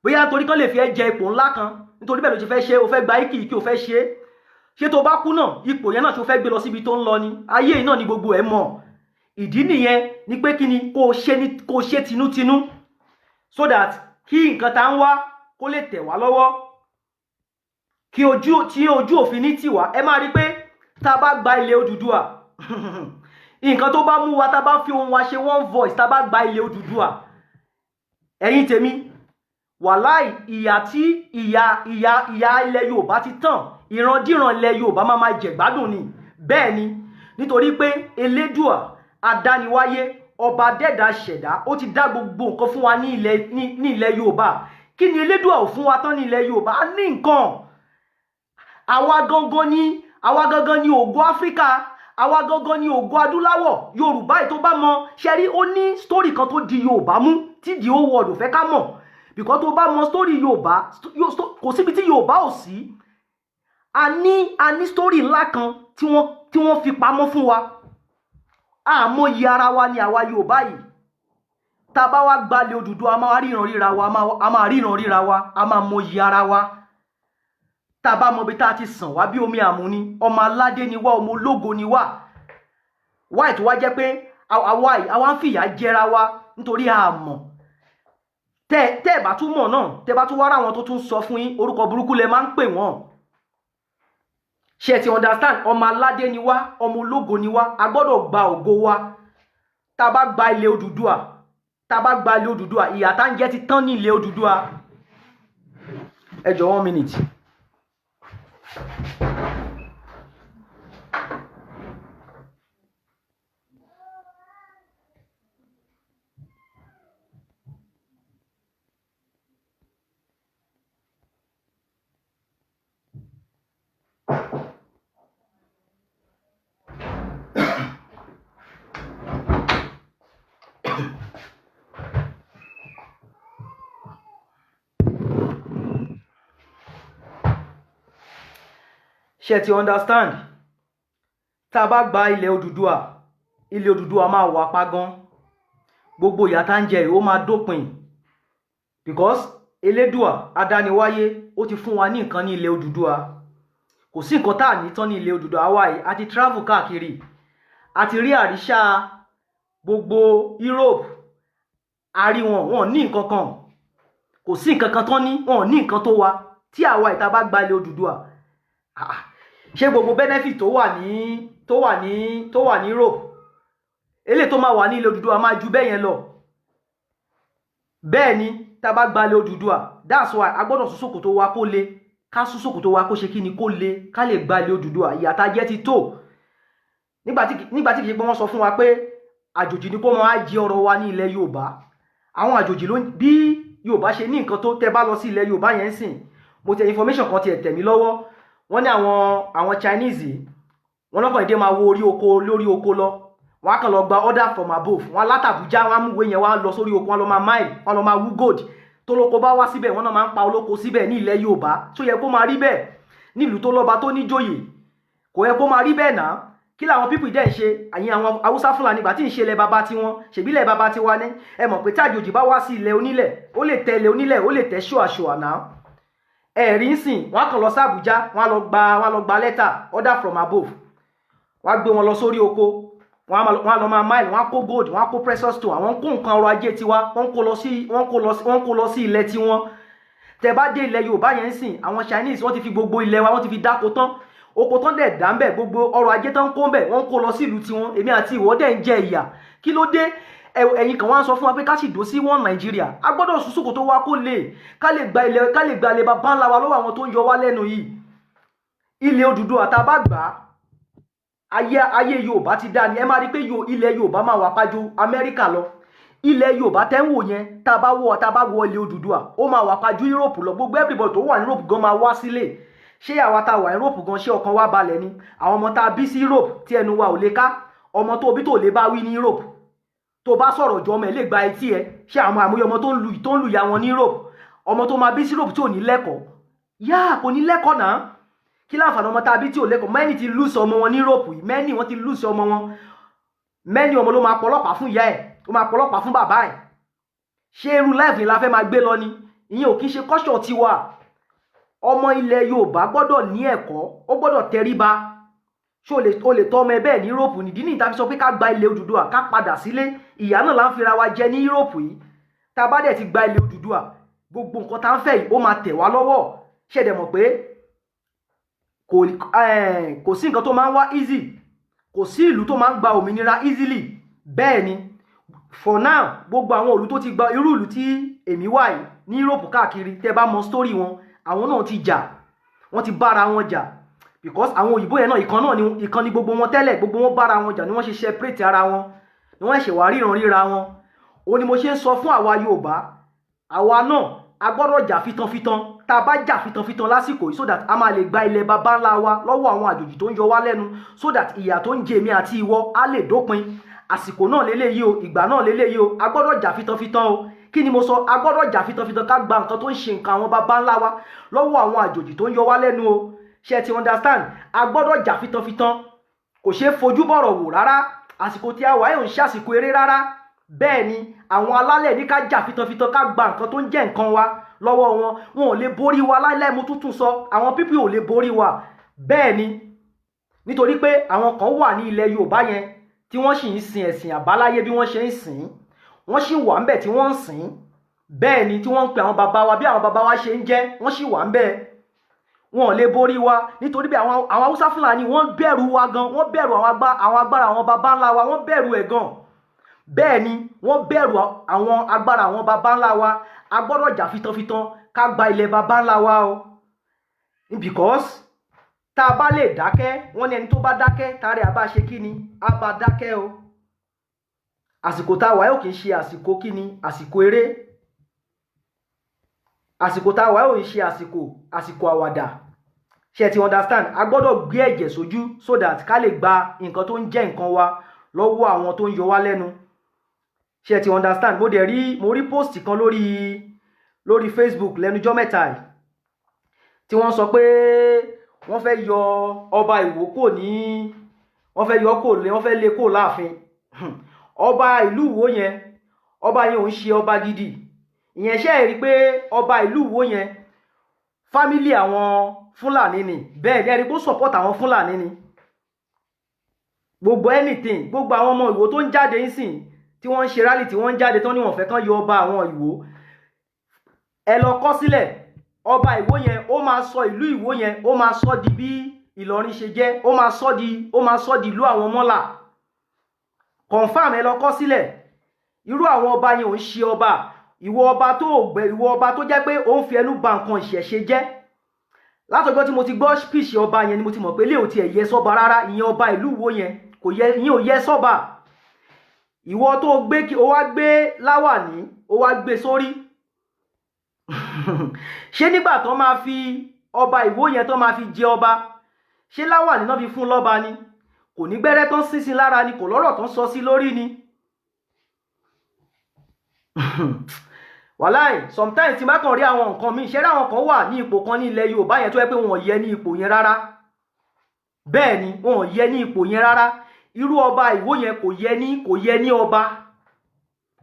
Bóyá nítorí kán lè fi ẹ́ jẹ ipò ńlá kan, nítorí bẹ́ẹ̀ ló ṣe fẹ́ ṣe, o fẹ́ gba ìkì ìkì, o fẹ́ ṣe é. Ṣé tó bá kú náà, ipò yẹn náà, ṣe o fẹ́ gbé lọ síbi tó ń lọ ni? Ayé yìí náà ni gbogbo ẹ̀ mọ̀. Ìdí nìyẹn ni pé kí ni kó o ṣe ní, kó o ṣe tinútinú, so that kí nǹkan tá ń wá kó lè tẹ̀ wá lọ́wọ́, kí ojú tí ojú òfin ní tiwa. Ẹ máa rí i pé tá a bá gba ilẹ̀ Odùduwà, nǹkan tó bá mú wa, tá a bá fi ohun wa ṣe one voice, tá a bá gba ilẹ̀ Odùduwà, ẹ̀yin tèmi, wàláì, ìyà tí ìyà ìyà ìyà ilẹ̀ Yorùbá ti tàn, ìrandíran ilẹ̀ Yorùbá máa ma jẹ̀gbádùn ni. Bẹ́ẹ̀ ni, nítorí pé Elédùà adániwáyé, ọba dẹ́dà ṣẹ̀dá, ó ti dá gbogbo nǹkan fún wa ní ilẹ̀ Yorùbá. Kí ni Elédùà ò fún wa tán ní ilẹ̀ Yorùbá? A ní nǹkan. Àwa gangan ni ògo Áfíríkà, àwa gangan ni ògo adúláwọ̀. Yorùbá yìí, tó bá mọ ṣẹ́rí, ó ní story kan tó di Yorùbá mú tí the whole world ò fẹ́ ká mọ̀, because tó bá mọ story Yorùbá, kò síbi tí Yorùbá ò sí. A ní story ńlá kan tí wọ́n fi pamọ́ fún wa. Àmọ́ ara wa ni àwa Yorùbá yìí. Tá a bá wá gbalẹ̀ Odùduwà, a máa ríran ríra wa, a máa ríran ríra wa, a máa mọyì ara wa. Tá a bá mọ ibi tá a ti sàn wá bí omi àmú ni, ọmọ aládé ni wá, ọmọ ológo ni wá. Wáì tó wá jẹ́ pé àwa yìí, àwa ń fìyà jẹra wa nítorí a mọ̀. Tẹ́ ẹ̀ bá tún mọ̀ náà, tẹ́ bá tún wá ráwọn tó tún sọ fún yín, orúkọ burúkú lẹ máa ń pè wọ́n. Ṣe ti understand? Ọmọ aládé ni wá, ọmọ ológo ni wá. A gbọ́dọ̀ gba ògo wa. Tá a bá gba ilẹ̀ Odùduwà, tá a bá gba ilẹ̀ Odùduwà, ìyà tá ń jẹ ti tán ní ilẹ̀ Odùduwà. Ẹ jọ̀ọ́, one minute. Ṣe ti understand? Tá a bá gba ilẹ̀ Odùduwà, ilẹ̀ Odùduwà máa wà pa gan. Gbogbo ìyà tá ń jẹ yìí, ó máa dópin, because Elédùà adániwáyé, ó ti fún wa ní nǹkan ní ilẹ̀ Odùduwà. Kò sí nǹkan tá à ní tán ní ilẹ̀ Odùduwà. Àwa yìí, a ti travel káàkiri, a ti rí àríṣà gbogbo Europe, a rí wọn, wọn ní nǹkan kan. Kò sí nǹkan kan tán ní, wọn ò ní nǹkan tó wa. Tí àwa ìta bá gba ilẹ̀ Odùduwà, ah, ṣé gbogbo benefit tó wà ní Europe, eléyìí tó máa wà ní ilẹ̀ Odùduwà máa ju bẹ́ẹ̀ yẹn lọ. Bẹ́ẹ̀ ni, tá a bá gba ilẹ̀ Odùduwà, that's why a gbọ́dọ̀ sún ṣòkòtò wa kó le, ká sún ṣòkòtò wa kó ṣe kí ni, kó le, ká lè gba ilẹ̀ Odùduwà. Ìyà tá a jẹ ti tó. Nígbà tí kì í ṣe pé wọ́n sọ fún wa pé àjòjì ni kó máa jẹ ọrọ̀ wa ní ilẹ̀ Yorùbá. Àwọn àjòjì ló bí Yorùbá ṣe ní nǹkan tó. Tẹ́ bá lọ sí ilẹ̀ Yorùbá yẹn sìn, mo tẹ information kan tiẹ̀ tẹ̀ mí lọ́wọ́. Wọ́n ní àwọn Chinese yìí, wọ́n lọ́kàn ìdí máa wo orí oko lórí oko lọ. Wọ́n á kàn lọ gba order from above. Wọ́n látàbújá, wọ́n á mú ìwé yẹn, wọ́n á lọ sórí oko, wọ́n lọ máa mine, wọ́n lọ máa wú gold. Tó lóko bá wá síbẹ̀, wọ́n náà máa ń pa olóko síbẹ̀ ní ilẹ̀ Yorùbá. Tó yẹ kó máa rí bẹ́ẹ̀ nílùú tó lọ́ba, tó níjòyè? Kò yẹ kó máa rí bẹ́ẹ̀ náà. Kí làwọn people dẹ̀ ń ṣe? Àyìn àwọn Haúsá Fúlàní, ìgbà tí ń ṣe ilẹ̀ baba tiwọn, ṣèbí ilẹ̀ baba tiwa ní. Ẹ mọ̀ pé tí àjòjì bá wá sí ilẹ̀ onílẹ̀, ó lè tẹ ilẹ̀ onílẹ̀, ó lè tẹ ṣùàṣùà náà. Ẹ̀rí ń sìn, wọ́n á kàn lọ sí Àbújá, wọ́n á lọ gba lẹ́tà order from above, wọ́n á gbé wọn lọ sórí oko, wọ́n á lọ máa mine, wọ́n á kó gold, wọ́n á kó precious stone, àwọn ń kó nǹkan ọrọ̀ ajé tiwa, wọ́n kó lọ sí ilẹ̀ tiwọn. Tẹ́ bá dé ilẹ̀ Yorùbá yẹn ń sìn, àwọn Chinese, wọ́n ti fi gbogbo ilẹ̀ wa, wọ́n ti fi dáko tán. Oko tán dẹ̀ dá ń bẹ̀, gbogbo ọrọ̀ ajé tán kó ń bẹ̀, wọ́n kó lọ sí ìlú tiwọn. Èmi àti ìwọ dẹ̀ ń jẹ ìyà. Kí ló dé? Ẹ̀yin kan wá ń sọ fún wa pé ká sì dó sí wọn Nàìjíríà. A gbọ́dọ̀ sún ṣòkòtò wa kó lè ká lè gba ilẹ̀, ká lè gba ilẹ̀ bàbá ńlá wa lọ́wọ́ àwọn tó ń yọ wá lẹ́nu yìí. Ilẹ̀ Odùduwà, tá a bá gbà á. Ayé Yorùbá ti dá ni. Ẹ máa rí pé ilẹ̀ Yorùbá máa wà pájú Amẹ́ríkà lọ. Ilẹ̀ Yorùbá tẹ́ ń wò yẹn, tá a bá wọ ilẹ̀ Odùduwà, ó máa wà pájú Europe lọ. Gbogbo everybody tó wà ní Europe gan máa wá sílé. Ṣé àwa tá a wà ní Europe gan, ṣé ọkàn wa balẹ̀ ni? Àwọn ọmọ tá a bí sí Europe tí ẹnu wa ò lè ká, ọmọ tó bí tó lè bá wí ní Europe, tó bá sọ̀rọ̀ jọ, ọmọ ẹ̀ lè gba etí ẹ. Ṣé àwọn àmúyẹ ọmọ tó ń lu ìyá wọn ní Europe, ọmọ tó máa bí sí Europe tí ò ní lẹ́kọ̀ọ́ yá, kò ní lẹ́kọ̀ọ́ náà, kí láǹfààní ọmọ tá a bí tí ò lẹ́kọ̀ọ́? Many ti lose ọmọ wọn ní Europe yìí. Many, wọ́n ti lose ọmọ wọn. Many ọmọ ló máa pọlọ́pàá fún ìyá ẹ̀, ó máa pọlọ́pàá fún bàbá ẹ̀. Ṣé irú life ni la fẹ́ máa gbé lọ ni? Ìyẹn ò kí ń ṣe culture tiwa. Ọmọ ilẹ̀ Yorùbá gbọ́dọ̀ ní ẹ̀kọ́, ó gbọ́dọ̀ tẹríba. Ṣé o lè tọ́ ọmọ ẹ bẹ́ẹ̀ ní Europe? Nìdí ní ìta fi sọ pé ká gba ilẹ̀ Odùduwà, ká padà sílé. Ìyà náà là ń fira wa jẹ ní Europe yìí. Tá a bá dẹ̀ ti gba ilẹ̀ Odùduwà, gbogbo nǹkan tá ń fẹ́ yìí, ó máa tẹ̀ wá lọ́wọ́. Ṣé dẹ̀ mọ̀ pé kò sí nǹkan tó máa ń wá easy? Kò sí ìlú tó máa ń gba òmìnira easily. Bẹ́ẹ̀ ni, for now, gbogbo àwọn ìlú tó ti gba, irú ìlú tí èmi wà yìí ní Europe káàkiri, tẹ́ bá mọ story wọn, àwọn náà ti jà, wọ́n ti bára wọn jà, because àwọn òyìnbó yẹn náà, ìkan náà ni, ìkan ni gbogbo wọn tẹ́lẹ̀. Gbogbo wọn bára wọn jà ni wọ́n ṣe separate ara wọn, ni wọ́n ṣe wá ríran ríra wọn. Òun ni mo ṣe ń sọ fún àwa Yorùbá, àwa náà a gbọ́dọ̀ jà fitanfitan. Tá a bá jà fitanfitan lásìkò yìí, so that a máa lè gba ilẹ̀ baba ńlá wa lọ́wọ́ àwọn àjòjì tó ń yọ wá lẹ́nu, so that ìyà tó ń jẹ èmi àti ìwọ á lè dópin. Àsìkò náà léléyìí o, ìgbà náà léléyìí o. A gbọ́dọ̀ jà fitanfitan o. Kí ni mo sọ? A gbọ́dọ̀ jà fitanfitan, ká gba nǹkan tó ń ṣe nǹkan àwọn baba ńlá wa lọ́wọ́ àwọn àjòjì tó ń yọ wá lẹ́nu o. Ṣé ẹ ti understand? A gbọ́dọ̀ jà fitanfitan, kò ṣeé fojú bọ̀rọ̀ wò rárá. Àsìkò tí a wà yóò ń ṣe àsìkò eré rárá. Bẹ́ẹ̀ ni, àwọn alálẹ̀ ní ká jà fitanfitan, ká gba nǹkan tó ń jẹ́ nǹkan wa lọ́wọ́ wọn. Wọn ò lè borí wa láíláí. Mo tútù sọ, àwọn people ò lè borí wa. Bẹ́ẹ̀ ni, nítorí pé àwọn kan wà ní ilẹ̀ Yorùbá yẹn tí wọ́n sì ń sin ẹ̀sìn àbáláyé bí wọ́n ṣe ń sìn. Wọ́n sì wà ńbẹ̀ tí wọ́n ń sìn. Bẹ́ẹ̀ ni, tí wọ́n ń pe àwọn bàbá wa bí àwọn bàbá wa ṣe ń jẹ́, wọ́n sì wà ńbẹ̀. Wọn ò lè borí wa, nítorí bí àwọn Haúsá Fúlàní, wọ́n bẹ̀rù wa gan. Wọ́n bẹ̀rù àwọn agbára àwọn bàbá ńlá wa, wọ́n bẹ̀rù ẹ̀ gan. Bẹ́ẹ̀ ni, wọ́n bẹ̀rù àwọn agbára àwọn bàbá ńlá wa. A gbọ́dọ̀ jà fitanfitan, ká gba ilẹ̀ bàbá ńlá wa o, because tá a bá lè dákẹ́, wọ́n ní ẹni tó bá dákẹ́, tààrẹ àbá ṣe kí ni, á bá dákẹ́ o. Àsìkò tá a wà yóò kì í ṣe àsìkò kí ni, àsìkò eré. Àsìkò tá a wà yóò ń ṣe àsìkò àwàdà. Ṣé ẹ ti understand? A gbọ́dọ̀ gbé ẹ̀jẹ̀ sójú so that ká lè gba nǹkan tó ń jẹ́ nǹkan wa lọ́wọ́ àwọn tó ń yọ wá lẹ́nu. Ṣé ẹ ti understand? Mo dẹ̀ rí, mo rí post kan lórí Facebook lẹ́nujọ́ mẹ́ta yìí tí wọ́n sọ pé wọ́n fẹ́ yọ ọba Ìwó kò ní, wọ́n fẹ́ yọ kò lé, wọ́n fẹ́ lé kò láàfin. Ọba ìlú Ìwó yẹn, ọba yẹn ò ń ṣe ọba gidi. Ìyẹn, ṣe é rí i pé ọba ìlú Ìwó yẹn, family àwọn Fúlàní ni? Bẹ́ẹ̀ ni, ẹ rí i pé ó support àwọn Fúlàní ni. Gbogbo anything, gbogbo àwọn ọmọ Ìwó tó ń jáde ń sìn, tí wọ́n ń ṣe rally, tí wọ́n ń jáde tán ní wọ́n fẹ́ kán yọ ọba àwọn Ìwó, ẹ lọ kọ sílẹ̀, ọba Ìwó yẹn, ó máa sọ ìlú Ìwó yẹn, ó máa sọ di bí Ìlọrin ṣe jẹ́, ó máa sọ di ìlú àwọn mọ́là. Confam, ẹ lọ kọ sílẹ̀. Irú àwọn ọba yẹn ò ń ṣe ọba. Ìwọ ọba tó gbẹ, ìwọ ọba tó jẹ́ pé ó ń fi ẹnu ba nǹkan ìṣẹ̀ṣe jẹ́, látọjọ́ tí mo ti gbọ́ speech ọba yẹn ni mo ti mọ̀ pé lè ò tiẹ̀ yẹ sọ́ba rárá. Ìyẹn ọba ìlú Ìwó yẹn, kò yẹ, ìyẹn ò yẹ sọ́ba. Ìwọ tó gbé kí o wá gbé láwàní, o wá gbé sórí. Ṣé nígbà tó máa fi ọba Ìwó yẹn, tó máa fi jẹ ọba, ṣé láwàní náà fi fún lọ́ba ni? Kò ní gbẹ́rẹ́ tán sín sí lára ni, kò lọ́rọ̀ tán sọ sí lórí ni. Wàláì, sometimes tí n bá kàn rí àwọn nǹkan míì, ṣé rí àwọn kan wà ní ipò kan ní ilẹ̀ Yorùbá yẹn tó yẹ pé wọn ò yẹ ní ipò yẹn rárá. Bẹ́ẹ̀ ni, wọn ò yẹ ní ipò yẹn rárá. Irú ọba Ìwó yẹn kò yẹ ní ọba,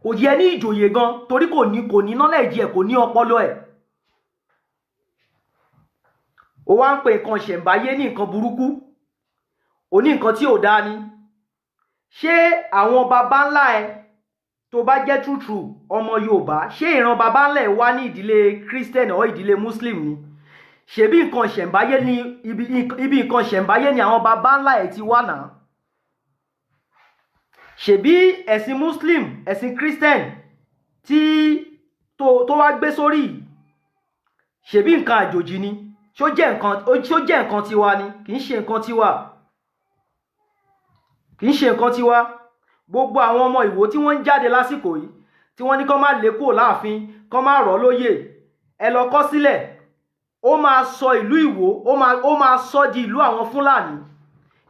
kò yẹ ní ìjòyè gan, torí kò ní knowledge ẹ̀, kò ní ọpọlọ ẹ̀. Ó wá ń pè nǹkan ṣẹ̀ǹbáyé ní nǹkan burúkú, ó ní nǹkan tí ò dáa ni. Ṣé àwọn baba ńlá ẹ, tó bá jẹ́ true true ọmọ Yorùbá, ṣé ìran baba ńlá ẹ wá ní ìdílé Christian or ìdílé Muslim ni? Ṣebí nǹkan ṣẹ̀ǹbáyé ni, ibi nǹkan ṣẹ̀ǹbáyé ni àwọn baba ńlá ẹ ti wá náà. Ṣebí ẹ̀sìn Muslim, ẹ̀sìn Christian tí tó wá gbé sórí yìí, ṣebí nǹkan àjòjì ni. Ṣó jẹ́ nǹkan tiwa ni? Kì í ṣe nǹkan tiwa. Kì í ṣe nǹkan tiwa. Gbogbo àwọn ọmọ Ìwó tí wọ́n ń jáde lásìkò yìí, tí wọ́n ní kán má lé kúrò láàfin, kán má rọ̀ lóyè, ẹ lọ kọ́ sílẹ̀, ó máa sọ ìlú Ìwó, ó máa sọ di ìlú àwọn Fúlàní.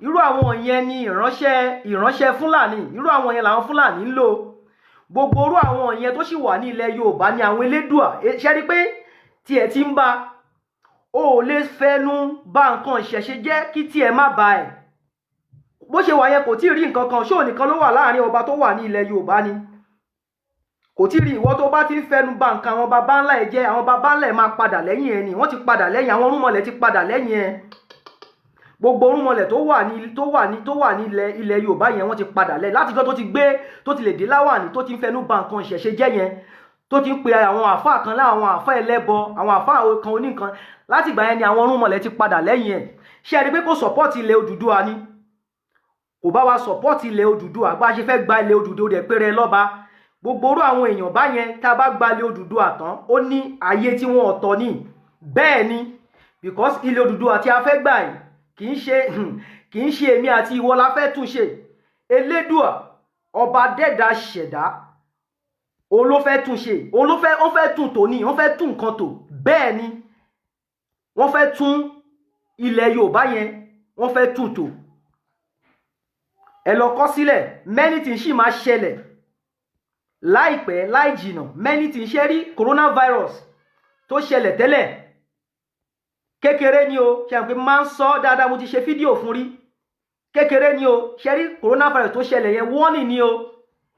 Irú àwọn yẹn ni ìránṣẹ́ Fúlàní. Irú àwọn yẹn làwọn Fúlàní ń lò. Gbogbo irú àwọn yẹn tó sì wà ní ilẹ̀ Yorùbá ni àwọn Elédùà ṣe rí pé tiẹ̀ ti ń bá o ò lè fẹnu bà nǹkan ìṣẹ̀ṣe jẹ́ kí tiẹ̀ má ba ẹ̀. Bó ṣe wà yẹn, kò tí ì rí nǹkan kan. Ṣó nìkan ló wà láàrin ọba tó wà ní ilẹ̀ Yorùbá ni? Kò tí ì rí. Ìwọ tó bá ti ń fẹnu bà nǹkan àwọn baba ńlá ẹ̀ jẹ́, àwọn baba ńlá ẹ̀ máa padà lẹ́yìn ẹ̀ ni. Wọ́n ti padà lẹ́yìn àwọn irúnmọlẹ̀, ti padà lẹ́yìn ẹ̀. Gbogbo irúnmọlẹ̀ tó wà ní ilẹ̀ Yorùbá yẹn, wọ́n ti padà lẹ́yìn látijọ́ tó ti gbé, tó ti lè dé láwàní, tó ti ń fẹnu bà nǹkan ìṣẹ̀ṣe jẹ́ yẹn, tó ti ń pe àwọn àáfàá kan láwọn àáfàá ẹlẹ́bọ, àwọn àáfàá kan oníkan. Láti ìgbà yẹn ni àwọn irúnmọlẹ̀ ti padà lẹ́yìn ẹ̀. Ṣé ẹ rí pé kò support ilẹ̀ Odùduwà ni? Kò bá wa support ilẹ̀ Odùduwà. Bá a ṣe fẹ́ gba ilẹ̀ Odùduwà rẹ̀ péré lọ́ba, gbogbo orú àwọn èèyàn báyẹn, tá a bá gba ilẹ̀ Odùduwà tán, ó ní ayé tí wọ́n ọ̀tọ̀ ní. Bẹ́ẹ̀ ni, because ilẹ̀ Odùduwà tí a fẹ́ gbà yìí, kì í ṣe èmi àti ìwọ la fẹ́ tún ṣe. Elédùà, ọba dẹ́dà ṣẹ̀dá, òun ló fẹ́ tún ṣe. Òun ló fẹ́, wọ́n fẹ́ tún tò ní, wọ́n fẹ́ tún nǹkan tò. Bẹ́ẹ̀ ni, wọ́n fẹ́ tún ilẹ̀ Yorùbá yẹn, wọ́n fẹ́ tún tò. Ẹ lọ kọ sílẹ̀, many things sì máa ṣẹlẹ̀ láìpẹ́ láì jìnà. Many things ṣe rí. Coronavirus tó ṣẹlẹ̀ tẹ́lẹ̀, kékeré ni o. Ṣe àpè máa ń sọ dáadáa, mo ti ṣe fídíò fún rí. Kékeré ni o. Ṣe rí coronavirus tó ṣẹlẹ̀ yẹn, warning ni o.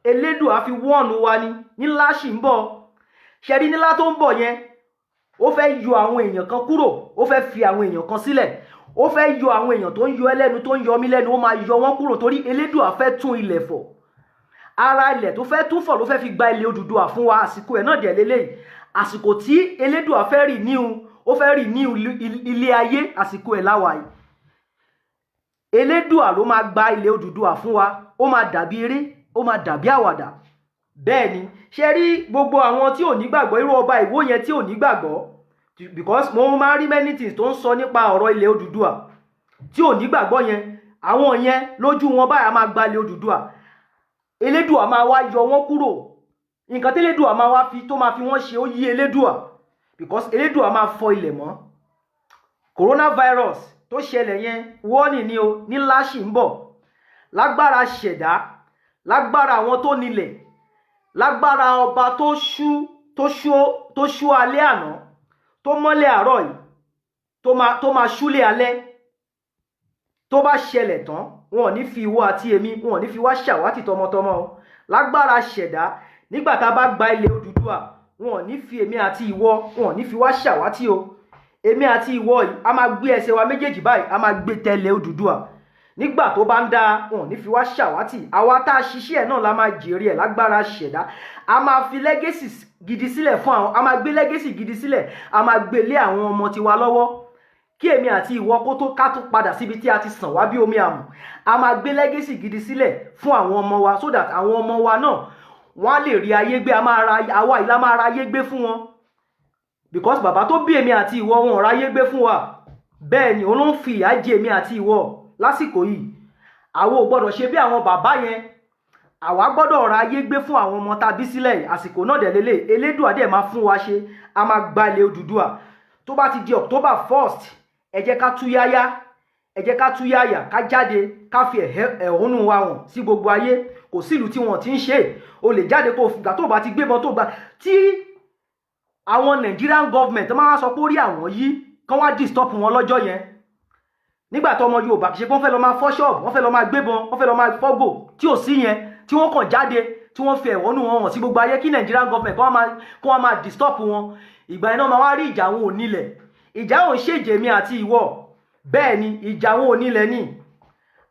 Elédùà fi warn wa ni. Nílá sì ń bọ̀. Ṣe rí nílá tó ń bọ̀ yẹn, ó fẹ́ yọ àwọn èèyàn kan kúrò, ó fẹ́ fi àwọn èèyàn kan sílẹ̀. Ó fẹ́ yọ àwọn èèyàn tó ń yọ ẹ́ lẹ́nu, tó ń yọ mí lẹ́nu, ó máa yọ wọ́n kúrò, torí Elédùà fẹ́ tún ilẹ̀ fọ̀. Ara ilẹ̀ tó fẹ́ tún fọ̀ ló fẹ́ fi gba ilẹ̀ Odùduwà fún wa. Àsìkò ẹ̀ náà dẹ̀ lélẹ́yìí, àsìkò tí Elédùà fẹ́ rì níhun, ó fẹ́ rì ní ilé ayé, àsìkò ẹ̀ láwàá yìí. Elédùà ló máa gba ilẹ̀ Odùduwà fún wa. Ó máa dàbí eré, ó máa dàbí àwàdà. Bẹ́ẹ̀ ni. Ṣe rí gbogbo àwọn tí ò ní gbàgbọ́, irú ọba Ìwó yẹn tí ò ní gbàgbọ́, because mo máa ń rí many things tó ń sọ nípa ọ̀rọ̀ ilẹ̀ Odùduwà, tí ò ní gbàgbọ́ yẹn, àwọn yẹn lójú wọn báyà máa gba ilẹ̀ Odùduwà, Elédùà máa wá yọ wọ́n kúrò. Nǹkan tí Elédùà máa wá fi tó máa fi wọ́n ṣe, ó yí Elédùà, because Elédùà máa fọ ilẹ̀ mọ́. Coronavirus tó ṣẹlẹ̀ yẹn, warning ni o. Nílá sì ń bọ̀. Lágbára ṣẹ̀dá, lágbára àwọn tó nílẹ̀, lágbára ọba tó ṣú alẹ́ àná, tó mọ́lẹ̀ àárọ̀ yìí, tó máa ṣúlẹ̀ alẹ́, tó bá ṣẹlẹ̀ tán, wọn ò ní fi ìwọ àti èmi, wọn ò ní fi wá ṣàwátì tọmọtọmọ o. Lágbára ṣẹ̀dá, nígbà tá a bá gba ilẹ̀ Odùduwà, wọn ò ní fi èmi àti ìwọ, wọn ò ní fi wá ṣàwátì o. Èmi àti ìwọ yìí, a máa gbé ẹsẹ̀ wa méjèèjì báyìí, a máa gbé tẹ̀lé Odùduwà. Nígbà tó bá ń dá, wọn ò ní fi wá ṣàwátì. Àwa tá a ṣiṣẹ́ ẹ̀ náà la máa jèrè ẹ̀. Lágbára ṣẹ̀dá, a máa fi legacy gidi sílẹ̀ fún àwọn, a máa gbé legacy gidi sílẹ̀, a máa gbé lé àwọn ọmọ tiwa lọ́wọ́. Kí èmi àti ìwọ kó tó ká tó padà síbi tí a ti sàn wá bí omi àmù, a máa gbé legacy gidi sílẹ̀ fún àwọn ọmọ wa, so that àwọn ọmọ wa náà, wọ́n á lè rí ayé gbé. A máa ra àwa yìí la máa ra ayé gbé fún wọn, because bàbá tó bí èmi àti ìwọ, wọn ò ráyé gbé fún wa. Bẹ́ẹ̀ ni, òun ló ń fi ìyà jẹ èmi àti ìwọ lásìkò yìí. Àwọn ò gbọ́dọ̀ ṣe bí àwọn bàbá yẹn. Àwa gbọ́dọ̀ ra ayé gbé fún àwọn ọmọ tá a bí sílẹ̀ yìí. Àsìkò náà dẹ̀ lélẹ̀. Elédùà dẹ̀ máa fún wa ṣe. A máa gba ilẹ̀ Odùduwà. Tó bá ti di October 1st, ẹ jẹ́ ká tú yáyá, ẹ jẹ́ ká tú yáyà, ká jáde, ká fi ẹ̀hónú wa hàn sí gbogbo ayé. Kò sí ìlú tí wọ́n ti ń ṣe. O lè jáde kó gbà tó bá ti gbébọn tó gbà tí àwọn Nigerian government máa sọ pé ó rí àwọn yìí kán wá disturb wọn lọ́jọ́ yẹn. Nígbà tó ọmọ Yorùbá kì í ṣe pé wọ́n fẹ́ lọ máa fọ́ ṣọ́ọ̀bù, wọ́n fẹ́ lọ máa gbébọn, wọ́n fẹ́ lọ máa fọ́gò tí ò sí yẹn, tí wọ́n kàn jáde, tí wọ́n fi ẹ̀hónú wọn hàn sí gbogbo ayé, kí Nigerian government kó wọ́n máa disturb wọn. Ìgbà yẹn náà máa wá rí ìjà àwọn onílẹ̀. Ìjà òun ṣèjè mi àti ìwọ. Bẹ́ẹ̀ ni, ìjà àwọn onílẹ̀ ni.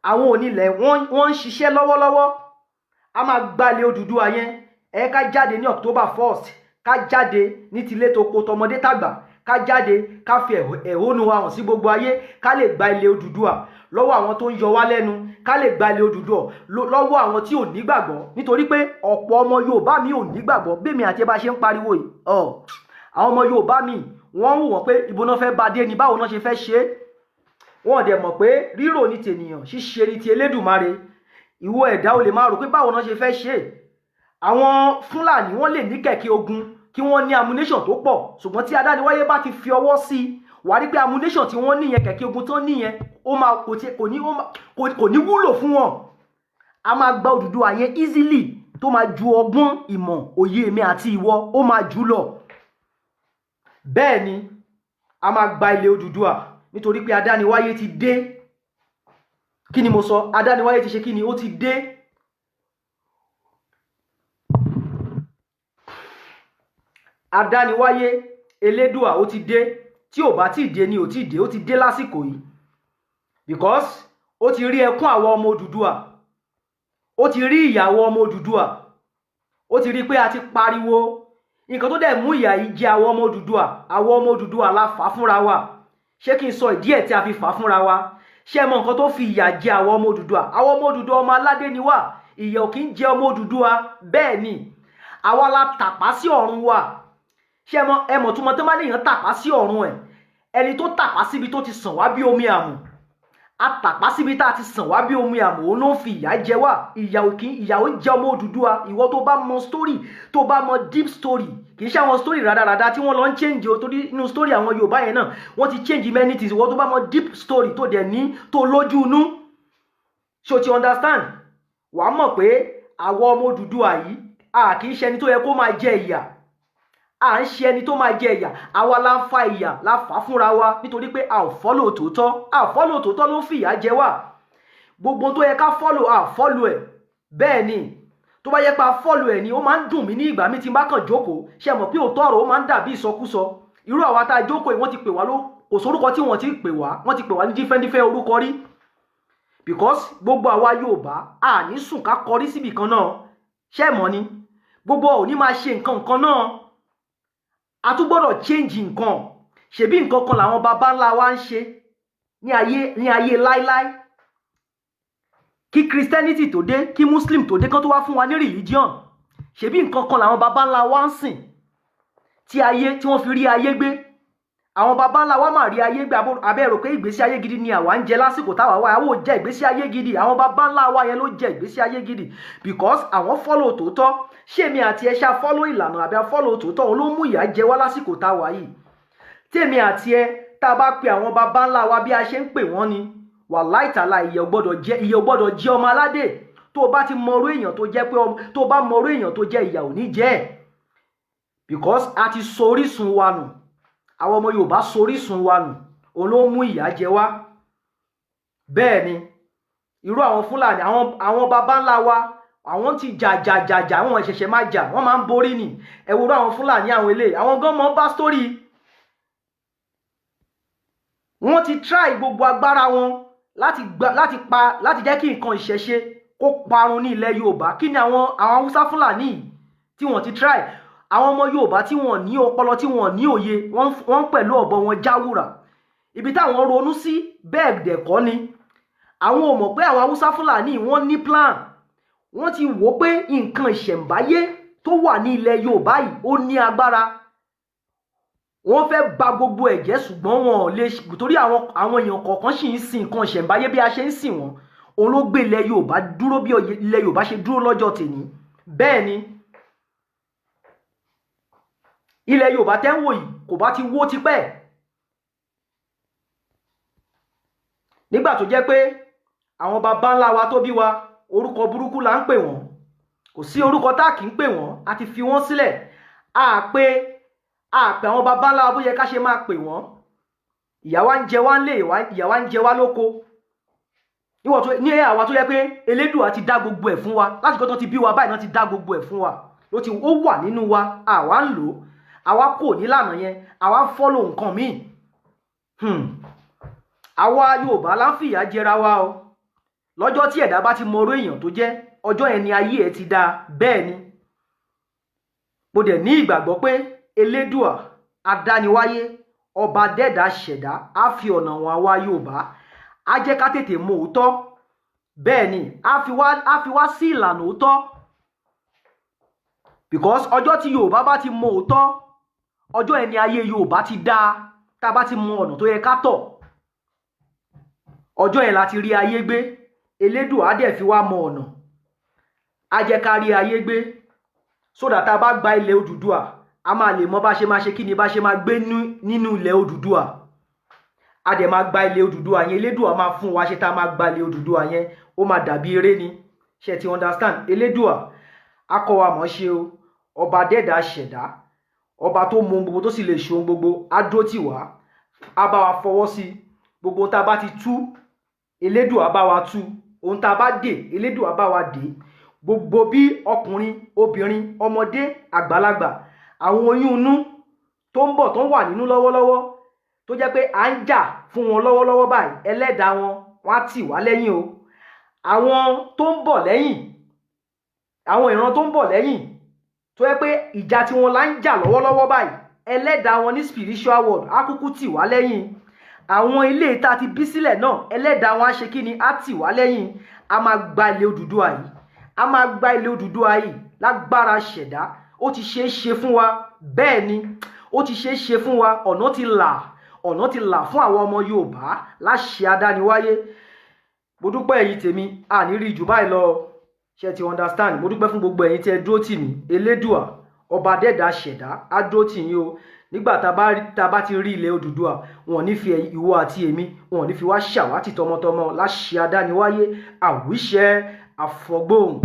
Àwọn onílẹ̀, wọ́n ń ṣiṣẹ́ lọ́wọ́lọ́wọ́. A máa gbalẹ̀ Odùduwà yẹn. Ẹ ká jáde ní October 1st, ká jáde ní tilé toko, tọmọdé tàgbà, ká jáde, ká fi ẹ̀hónú wa hàn sí gbogbo ayé, ká lè gba ilẹ̀ Odùduwà lọ́wọ́ àwọn tó ń yọ wá lẹ́nu, ká lè gba ilẹ̀ Odùduwà lọ́wọ́ àwọn tí ò nígbàgbọ́, nítorí pé ọ̀pọ̀ ọmọ Yorùbá mi ò nígbàgbọ́. Bẹ́ẹ̀ mi àti ẹ bá ṣe ń pariwo yìí, ọ̀ àwọn ọmọ Yorùbá mi, wọ́n ń wò wọ́n pé ibo náà fẹ́ bá dé ni, báwo náà ṣe fẹ́ ṣe é. Wọ́n dẹ̀ mọ̀ pé rírò ní tènìyàn, ṣíṣe ní ti Elédùmarè. Ìwọ ẹ̀dá ò lè máa rò pé báwo náà ṣe fẹ́ ṣe é. Àwọn Fúlàní wọ́n lè ní kẹ̀kẹ́ ogun, kí wọ́n ní ammunition tó pọ̀, ṣùgbọ́n tí adániwáyé bá ti fi ọwọ́ sí i, wàá rí pé ammunition tí wọ́n níyẹn, kẹ̀kẹ́ ogun tán níyẹn, ó máa kò tiẹ̀ kò ní ó máa kò ní wúlò fún wọn. A máa gba Odùduwà yẹn easily, tó máa ju ọgbọ́n, ìmọ̀, òye mi àti ìwọ, ó máa jù lọ. Bẹ́ẹ̀ ni, a máa gba ilẹ̀ Odùduwà nítorí pé adániwáyé ti dé. Kí ni mo sọ? Adániwáyé ti ṣe kí ni? Ó ti dé. Adániwáyé Elédùà ó ti dé. Tí ò bá tí ì dé ni ò tí ì dé, ó ti dé lásìkò yìí, because ó ti rí ẹkún àwọn ọmọ Odùduwà, ó ti rí ìyàwó ọmọ Odùduwà, ó ti rí pé a ti pariwo. Nǹkan tó dẹ̀ mú ìyà yìí jẹ àwọn ọmọ Odùduwà, àwọn ọmọ Odùduwà la fà á fúnra wa. Ṣé kí n sọ ìdí ẹ̀ tí a fi fà á fúnra wa? Ṣé ẹ mọ nǹkan tó fi ìyà jẹ àwọn ọmọ Odùduwà? Àwọn ọmọ Odùduwà, ọmọ aládé ni wá, ìyà ò kí ń jẹ ọmọ Odùduwà. Bẹ́ẹ̀ ni, àwa la tàpá sí ọ̀run wa. Ṣé ẹ mọ̀ túmọ̀ tó má léèyàn tàpá sí ọ̀run ẹ̀? Ẹni tó tàpá síbi tó ti sàn wá bí omi àmù, a tàpá síbi tá a ti sàn wá bí omi àmù, òun ló ń fi ìyà jẹ wá. Ìyà ò kí ìyà ò ń jẹ ọmọ Odùduwà. Ìwọ tó bá mọ story, tó bá mọ deep story, kì í ṣe àwọn story rádaràda tí wọ́n lọ ń change o, torí inú story àwọn Yorùbá yẹn náà wọ́n ti change many things. Ìwọ tó bá mọ deep story, tó dẹ̀ ní tó lójú inú, ṣé o ti understand? Wàá mọ̀ pé àwọn ọmọ Odùduwà yìí, a kì í ṣe ẹni tó yẹ kó máa jẹ ìyà. À ń ṣe ẹni tó máa jẹ ìyà. Àwa la ń fa ìyà, la fà á fúnra wa, nítorí pé a ò follow tòótọ́. A ò follow tòótọ́ ló ń fìyà jẹ wá. Gbogbo tó yẹ ká follow, a follow ẹ̀. Bẹ́ẹ̀ ni, tó bá yẹ pé a follow ẹ̀ ni, ó máa ń dùn mí ní ìgbà mi tí n bá kàn jókòó. Ṣe mọ̀ pé òótọ́ ọ̀rọ̀ ó máa ń dàbí ìsọkúsọ? Irú àwa tá a jókòó yìí, wọ́n ti pè wá ló kò sórúkọ tí wọ́n ti pè wá. Wọ́n ti pè wá ní different different orúkọ rí, because gbogbo àwa Yorùbá, a ní sùn ká kọrí síbì kan náà. Ṣé mọ̀ ni gbogbo ò ní máa ṣe nǹkan nǹkan náà? A tún gbọ́dọ̀ change nǹkan. Ṣebí nǹkan kan làwọn baba ńlá wa ń ṣe ní ayé láíláí, kí Christianity tó dé, kí Muslim tó dé, kán tó wá fún wa ní religion. Ṣebí nǹkan kan làwọn baba ńlá wa ń sìn tí ayé tí wọ́n fi rí ayé gbé. Àwọn baba ńlá wa máa rí ayé gbé. Abẹ́ rò pé ìgbésí ayé gidi ni àwa ń jẹ lásìkò táwa wà? Àwọn ò jẹ ìgbésí ayé gidi. Àwọn baba ńlá wa yẹn ló jẹ ìgbésí ayé gidi, because àwọn follow tòótọ́. Ṣé èmi àti ẹ ṣá follow ìlànà àbí a follow tòótọ́? Òun ló mú ìyà jẹ wá lásìkò táwa yìí. Tèmi àti ẹ tá a bá pe àwọn baba ńlá wa bí a ṣe ń pè wọ́n ni, wàláì tàlà, ìyà ò gbọ́dọ̀ jẹ ọmọ aládé. Tó o bá ti mọrú èèyàn tó jẹ́ pé tó o bá mọrú èèyàn tó jẹ́, ìyà ò ní jẹ ẹ́, because a ti sọ orísun wa nù. Àwọn ọmọ Yorùbá sọ orísun wa nù, òun ló mú ìyà jẹ wá. Bẹ́ẹ̀ ni, irú àwọn Fúlàní, àwọn baba ńlá wa, àwọn ti jà jà jà jà, àwọn ṣẹ̀ṣẹ̀ máa jà, wọ́n máa ń borí ni. Ẹ wo irú àwọn Fúlàní, àwọn eléyìí, àwọn gan mọ́ bá story. Wọ́n ti try gbogbo agbára wọn láti gba, láti pa, láti jẹ́ kí nǹkan ìṣẹ̀ṣe kó parun ní ilẹ̀ Yorùbá. Kí ni àwọn Haúsá Fúlàní yìí tí wọ́n ti try? Àwọn ọmọ Yorùbá tí wọ́n ní ọpọlọ, tí wọ́n ní òye, wọ́n pẹ̀lú ọ̀bọ wọn jáwùrà ibi táwọn ronú sí. Bẹ́ẹ̀ dẹ̀ kọ́ ni, àwọn ò mọ̀ pé àwọn Haúsá Fúlàní, wọ́n ní plan. Wọ́n ti wò ó pé nǹkan ìṣẹ̀ǹbáyé tó wà ní ilẹ̀ Yorùbá yìí, ó ní agbára. Wọ́n fẹ́ ba gbogbo ẹ̀ jẹ́, ṣùgbọ́n wọn ò lè, torí àwọn èèyàn kọ̀ọ̀kan sì ń sin nǹkan ìṣẹ̀ǹbáyé bí a ṣe ń sìn wọ́n. Òun ló gbé ilẹ̀ Yorùbá dúró bí ilẹ̀ Yorùbá ṣe dúró lọ́jọ́ tèní. Bẹ́ẹ̀ ni, ilẹ̀ Yorùbá tẹ́ ń wò yìí kò bá ti wó tipẹ́, nígbà tó jẹ́ pé àwọn baba ńlá wa tó bí wa, orúkọ burúkú là ń pè wọ́n. Kò sí orúkọ tá a kì í pè wọ́n. A ti fi wọ́n sílẹ̀. A pè àwọn baba ńlá wa bó yẹ ká ṣe máa pè wọ́n. Ìyà wa ń jẹ wá ńlé, ìyà wa ń jẹ wá lóko. Níwọ̀n tó ní àwa tó yẹ pé Elédùà ti dá gbogbo ẹ̀ fún wa láti kọ́ tó ti bí wa báyìí náà, ti dá gbogbo ẹ̀ fún wa, ló ti ó wà nínú wa, àwa ń lò ó. Àwa kò nílànà yẹn, àwa ń follow nǹkan míì. Àwa Yorùbá la ń fìyà jẹra wa o. Lọ́jọ́ tí ẹ̀dá bá ti mọ orú èèyàn tó jẹ́, ọjọ́ yẹn ni ayé ẹ̀ ti dáa. Bẹ́ẹ̀ ni, mo dẹ̀ ní ìgbàgbọ́ pé Elédùà adániwáyé, ọba dẹ́dà ṣẹ̀dá, á fi ọ̀nà wọn àwa Yorùbá, á jẹ́ ká tètè mọ òótọ́. Bẹ́ẹ̀ ni, á fi wá sí ìlànà òótọ́, because ọjọ́ tí Yorùbá bá ti mọ òótọ́, ọjọ́ yẹn ni ayé Yorùbá ti dáa. Tá a bá ti mọ ọ̀nà tó yẹ ká tọ̀, ọjọ́ yẹn la ti rí ayé gbé. Elédùà á dẹ̀ fi wá mọ ọ̀nà, á jẹ́ ká rí ayé gbé, so that tá a bá gba ilẹ̀ Odùduwà, a máa lè mọ bá ṣe máa ṣe kí ni, bá ṣe máa gbé nínú ilẹ̀ Odùduwà. A dẹ̀ máa gba ilẹ̀ Odùduwà yẹn. Elédùà máa fún wa ṣe tá a máa gba ilẹ̀ Odùduwà yẹn. Ó máa dàbí eré ni. Ṣe ti understand? Elédùà á kọ́ wa mọ̀ ṣe o. Ọba dẹ́dà ṣẹ̀dá, ọba tó mọ ohun gbogbo, tó sì lè ṣe ohun gbogbo, á dúró tì wá, á bá wa fọwọ́ sí i. Gbogbo ohun tá a bá ti tú, Elédùà bá wa tú. Ohun tá a bá dè, Elédùà bá wa dè. Gbogbo bí ọkùnrin, obìnrin, ọmọdé, àgbàlagbà, àwọn oyún inú tó ń bọ̀, tó ń wà nínú lọ́wọ́lọ́wọ́, tó jẹ́ pé à ń jà fún wọn lọ́wọ́lọ́wọ́ báyìí, ẹlẹ́dàá wọn, wọ́n á tì wá lẹ́yìn o. Àwọn tó ń bọ̀ lẹ́yìn, àwọn ìran tó ń bọ̀ lẹ́yìn, tó jẹ́ pé ìjà tí wọn là ń jà lọ́wọ́lọ́wọ́ báyìí, ẹlẹ́dàá wọn ní spiritual world á kúkú tì wá lẹ́yìn. Àwọn ilé tá a ti bí sílẹ̀ náà, ẹlẹ́dàá wọn á ṣe kí ni, á tì wá lẹ́yìn. A máa gba ilé Odùduwà yìí, a máa gba ilé Odùduwà yìí lágbára ṣẹ̀dá. Ó ti ṣeé ṣe fún wa. Bẹ́ẹ̀ ni, ó ti ṣeé ṣe fún wa. Ọ̀nà ti là, ọ̀nà ti là fún àwọn ọmọ Yorùbá láṣẹ adániwáyé. Mo dúpẹ́ ẹ̀yin tèmi. Àní rí jù báyìí lọ. Ṣe ti understand? Mo dúpẹ́ fún gbogbo ẹ̀yin tí ẹ dúró tì mí. Elédùà, ọba dẹ́dà ṣẹ̀dá, á dúró tì yín o. Nígbà tá a bá ti rí ilẹ̀ Odùduwà, wọn ò ní fi ìwọ àti èmi, wọn ò ní fi wá ṣàwátì tọmọtọmọ láṣẹ adániwáyé. Àwíṣẹ àfọgbóhùn.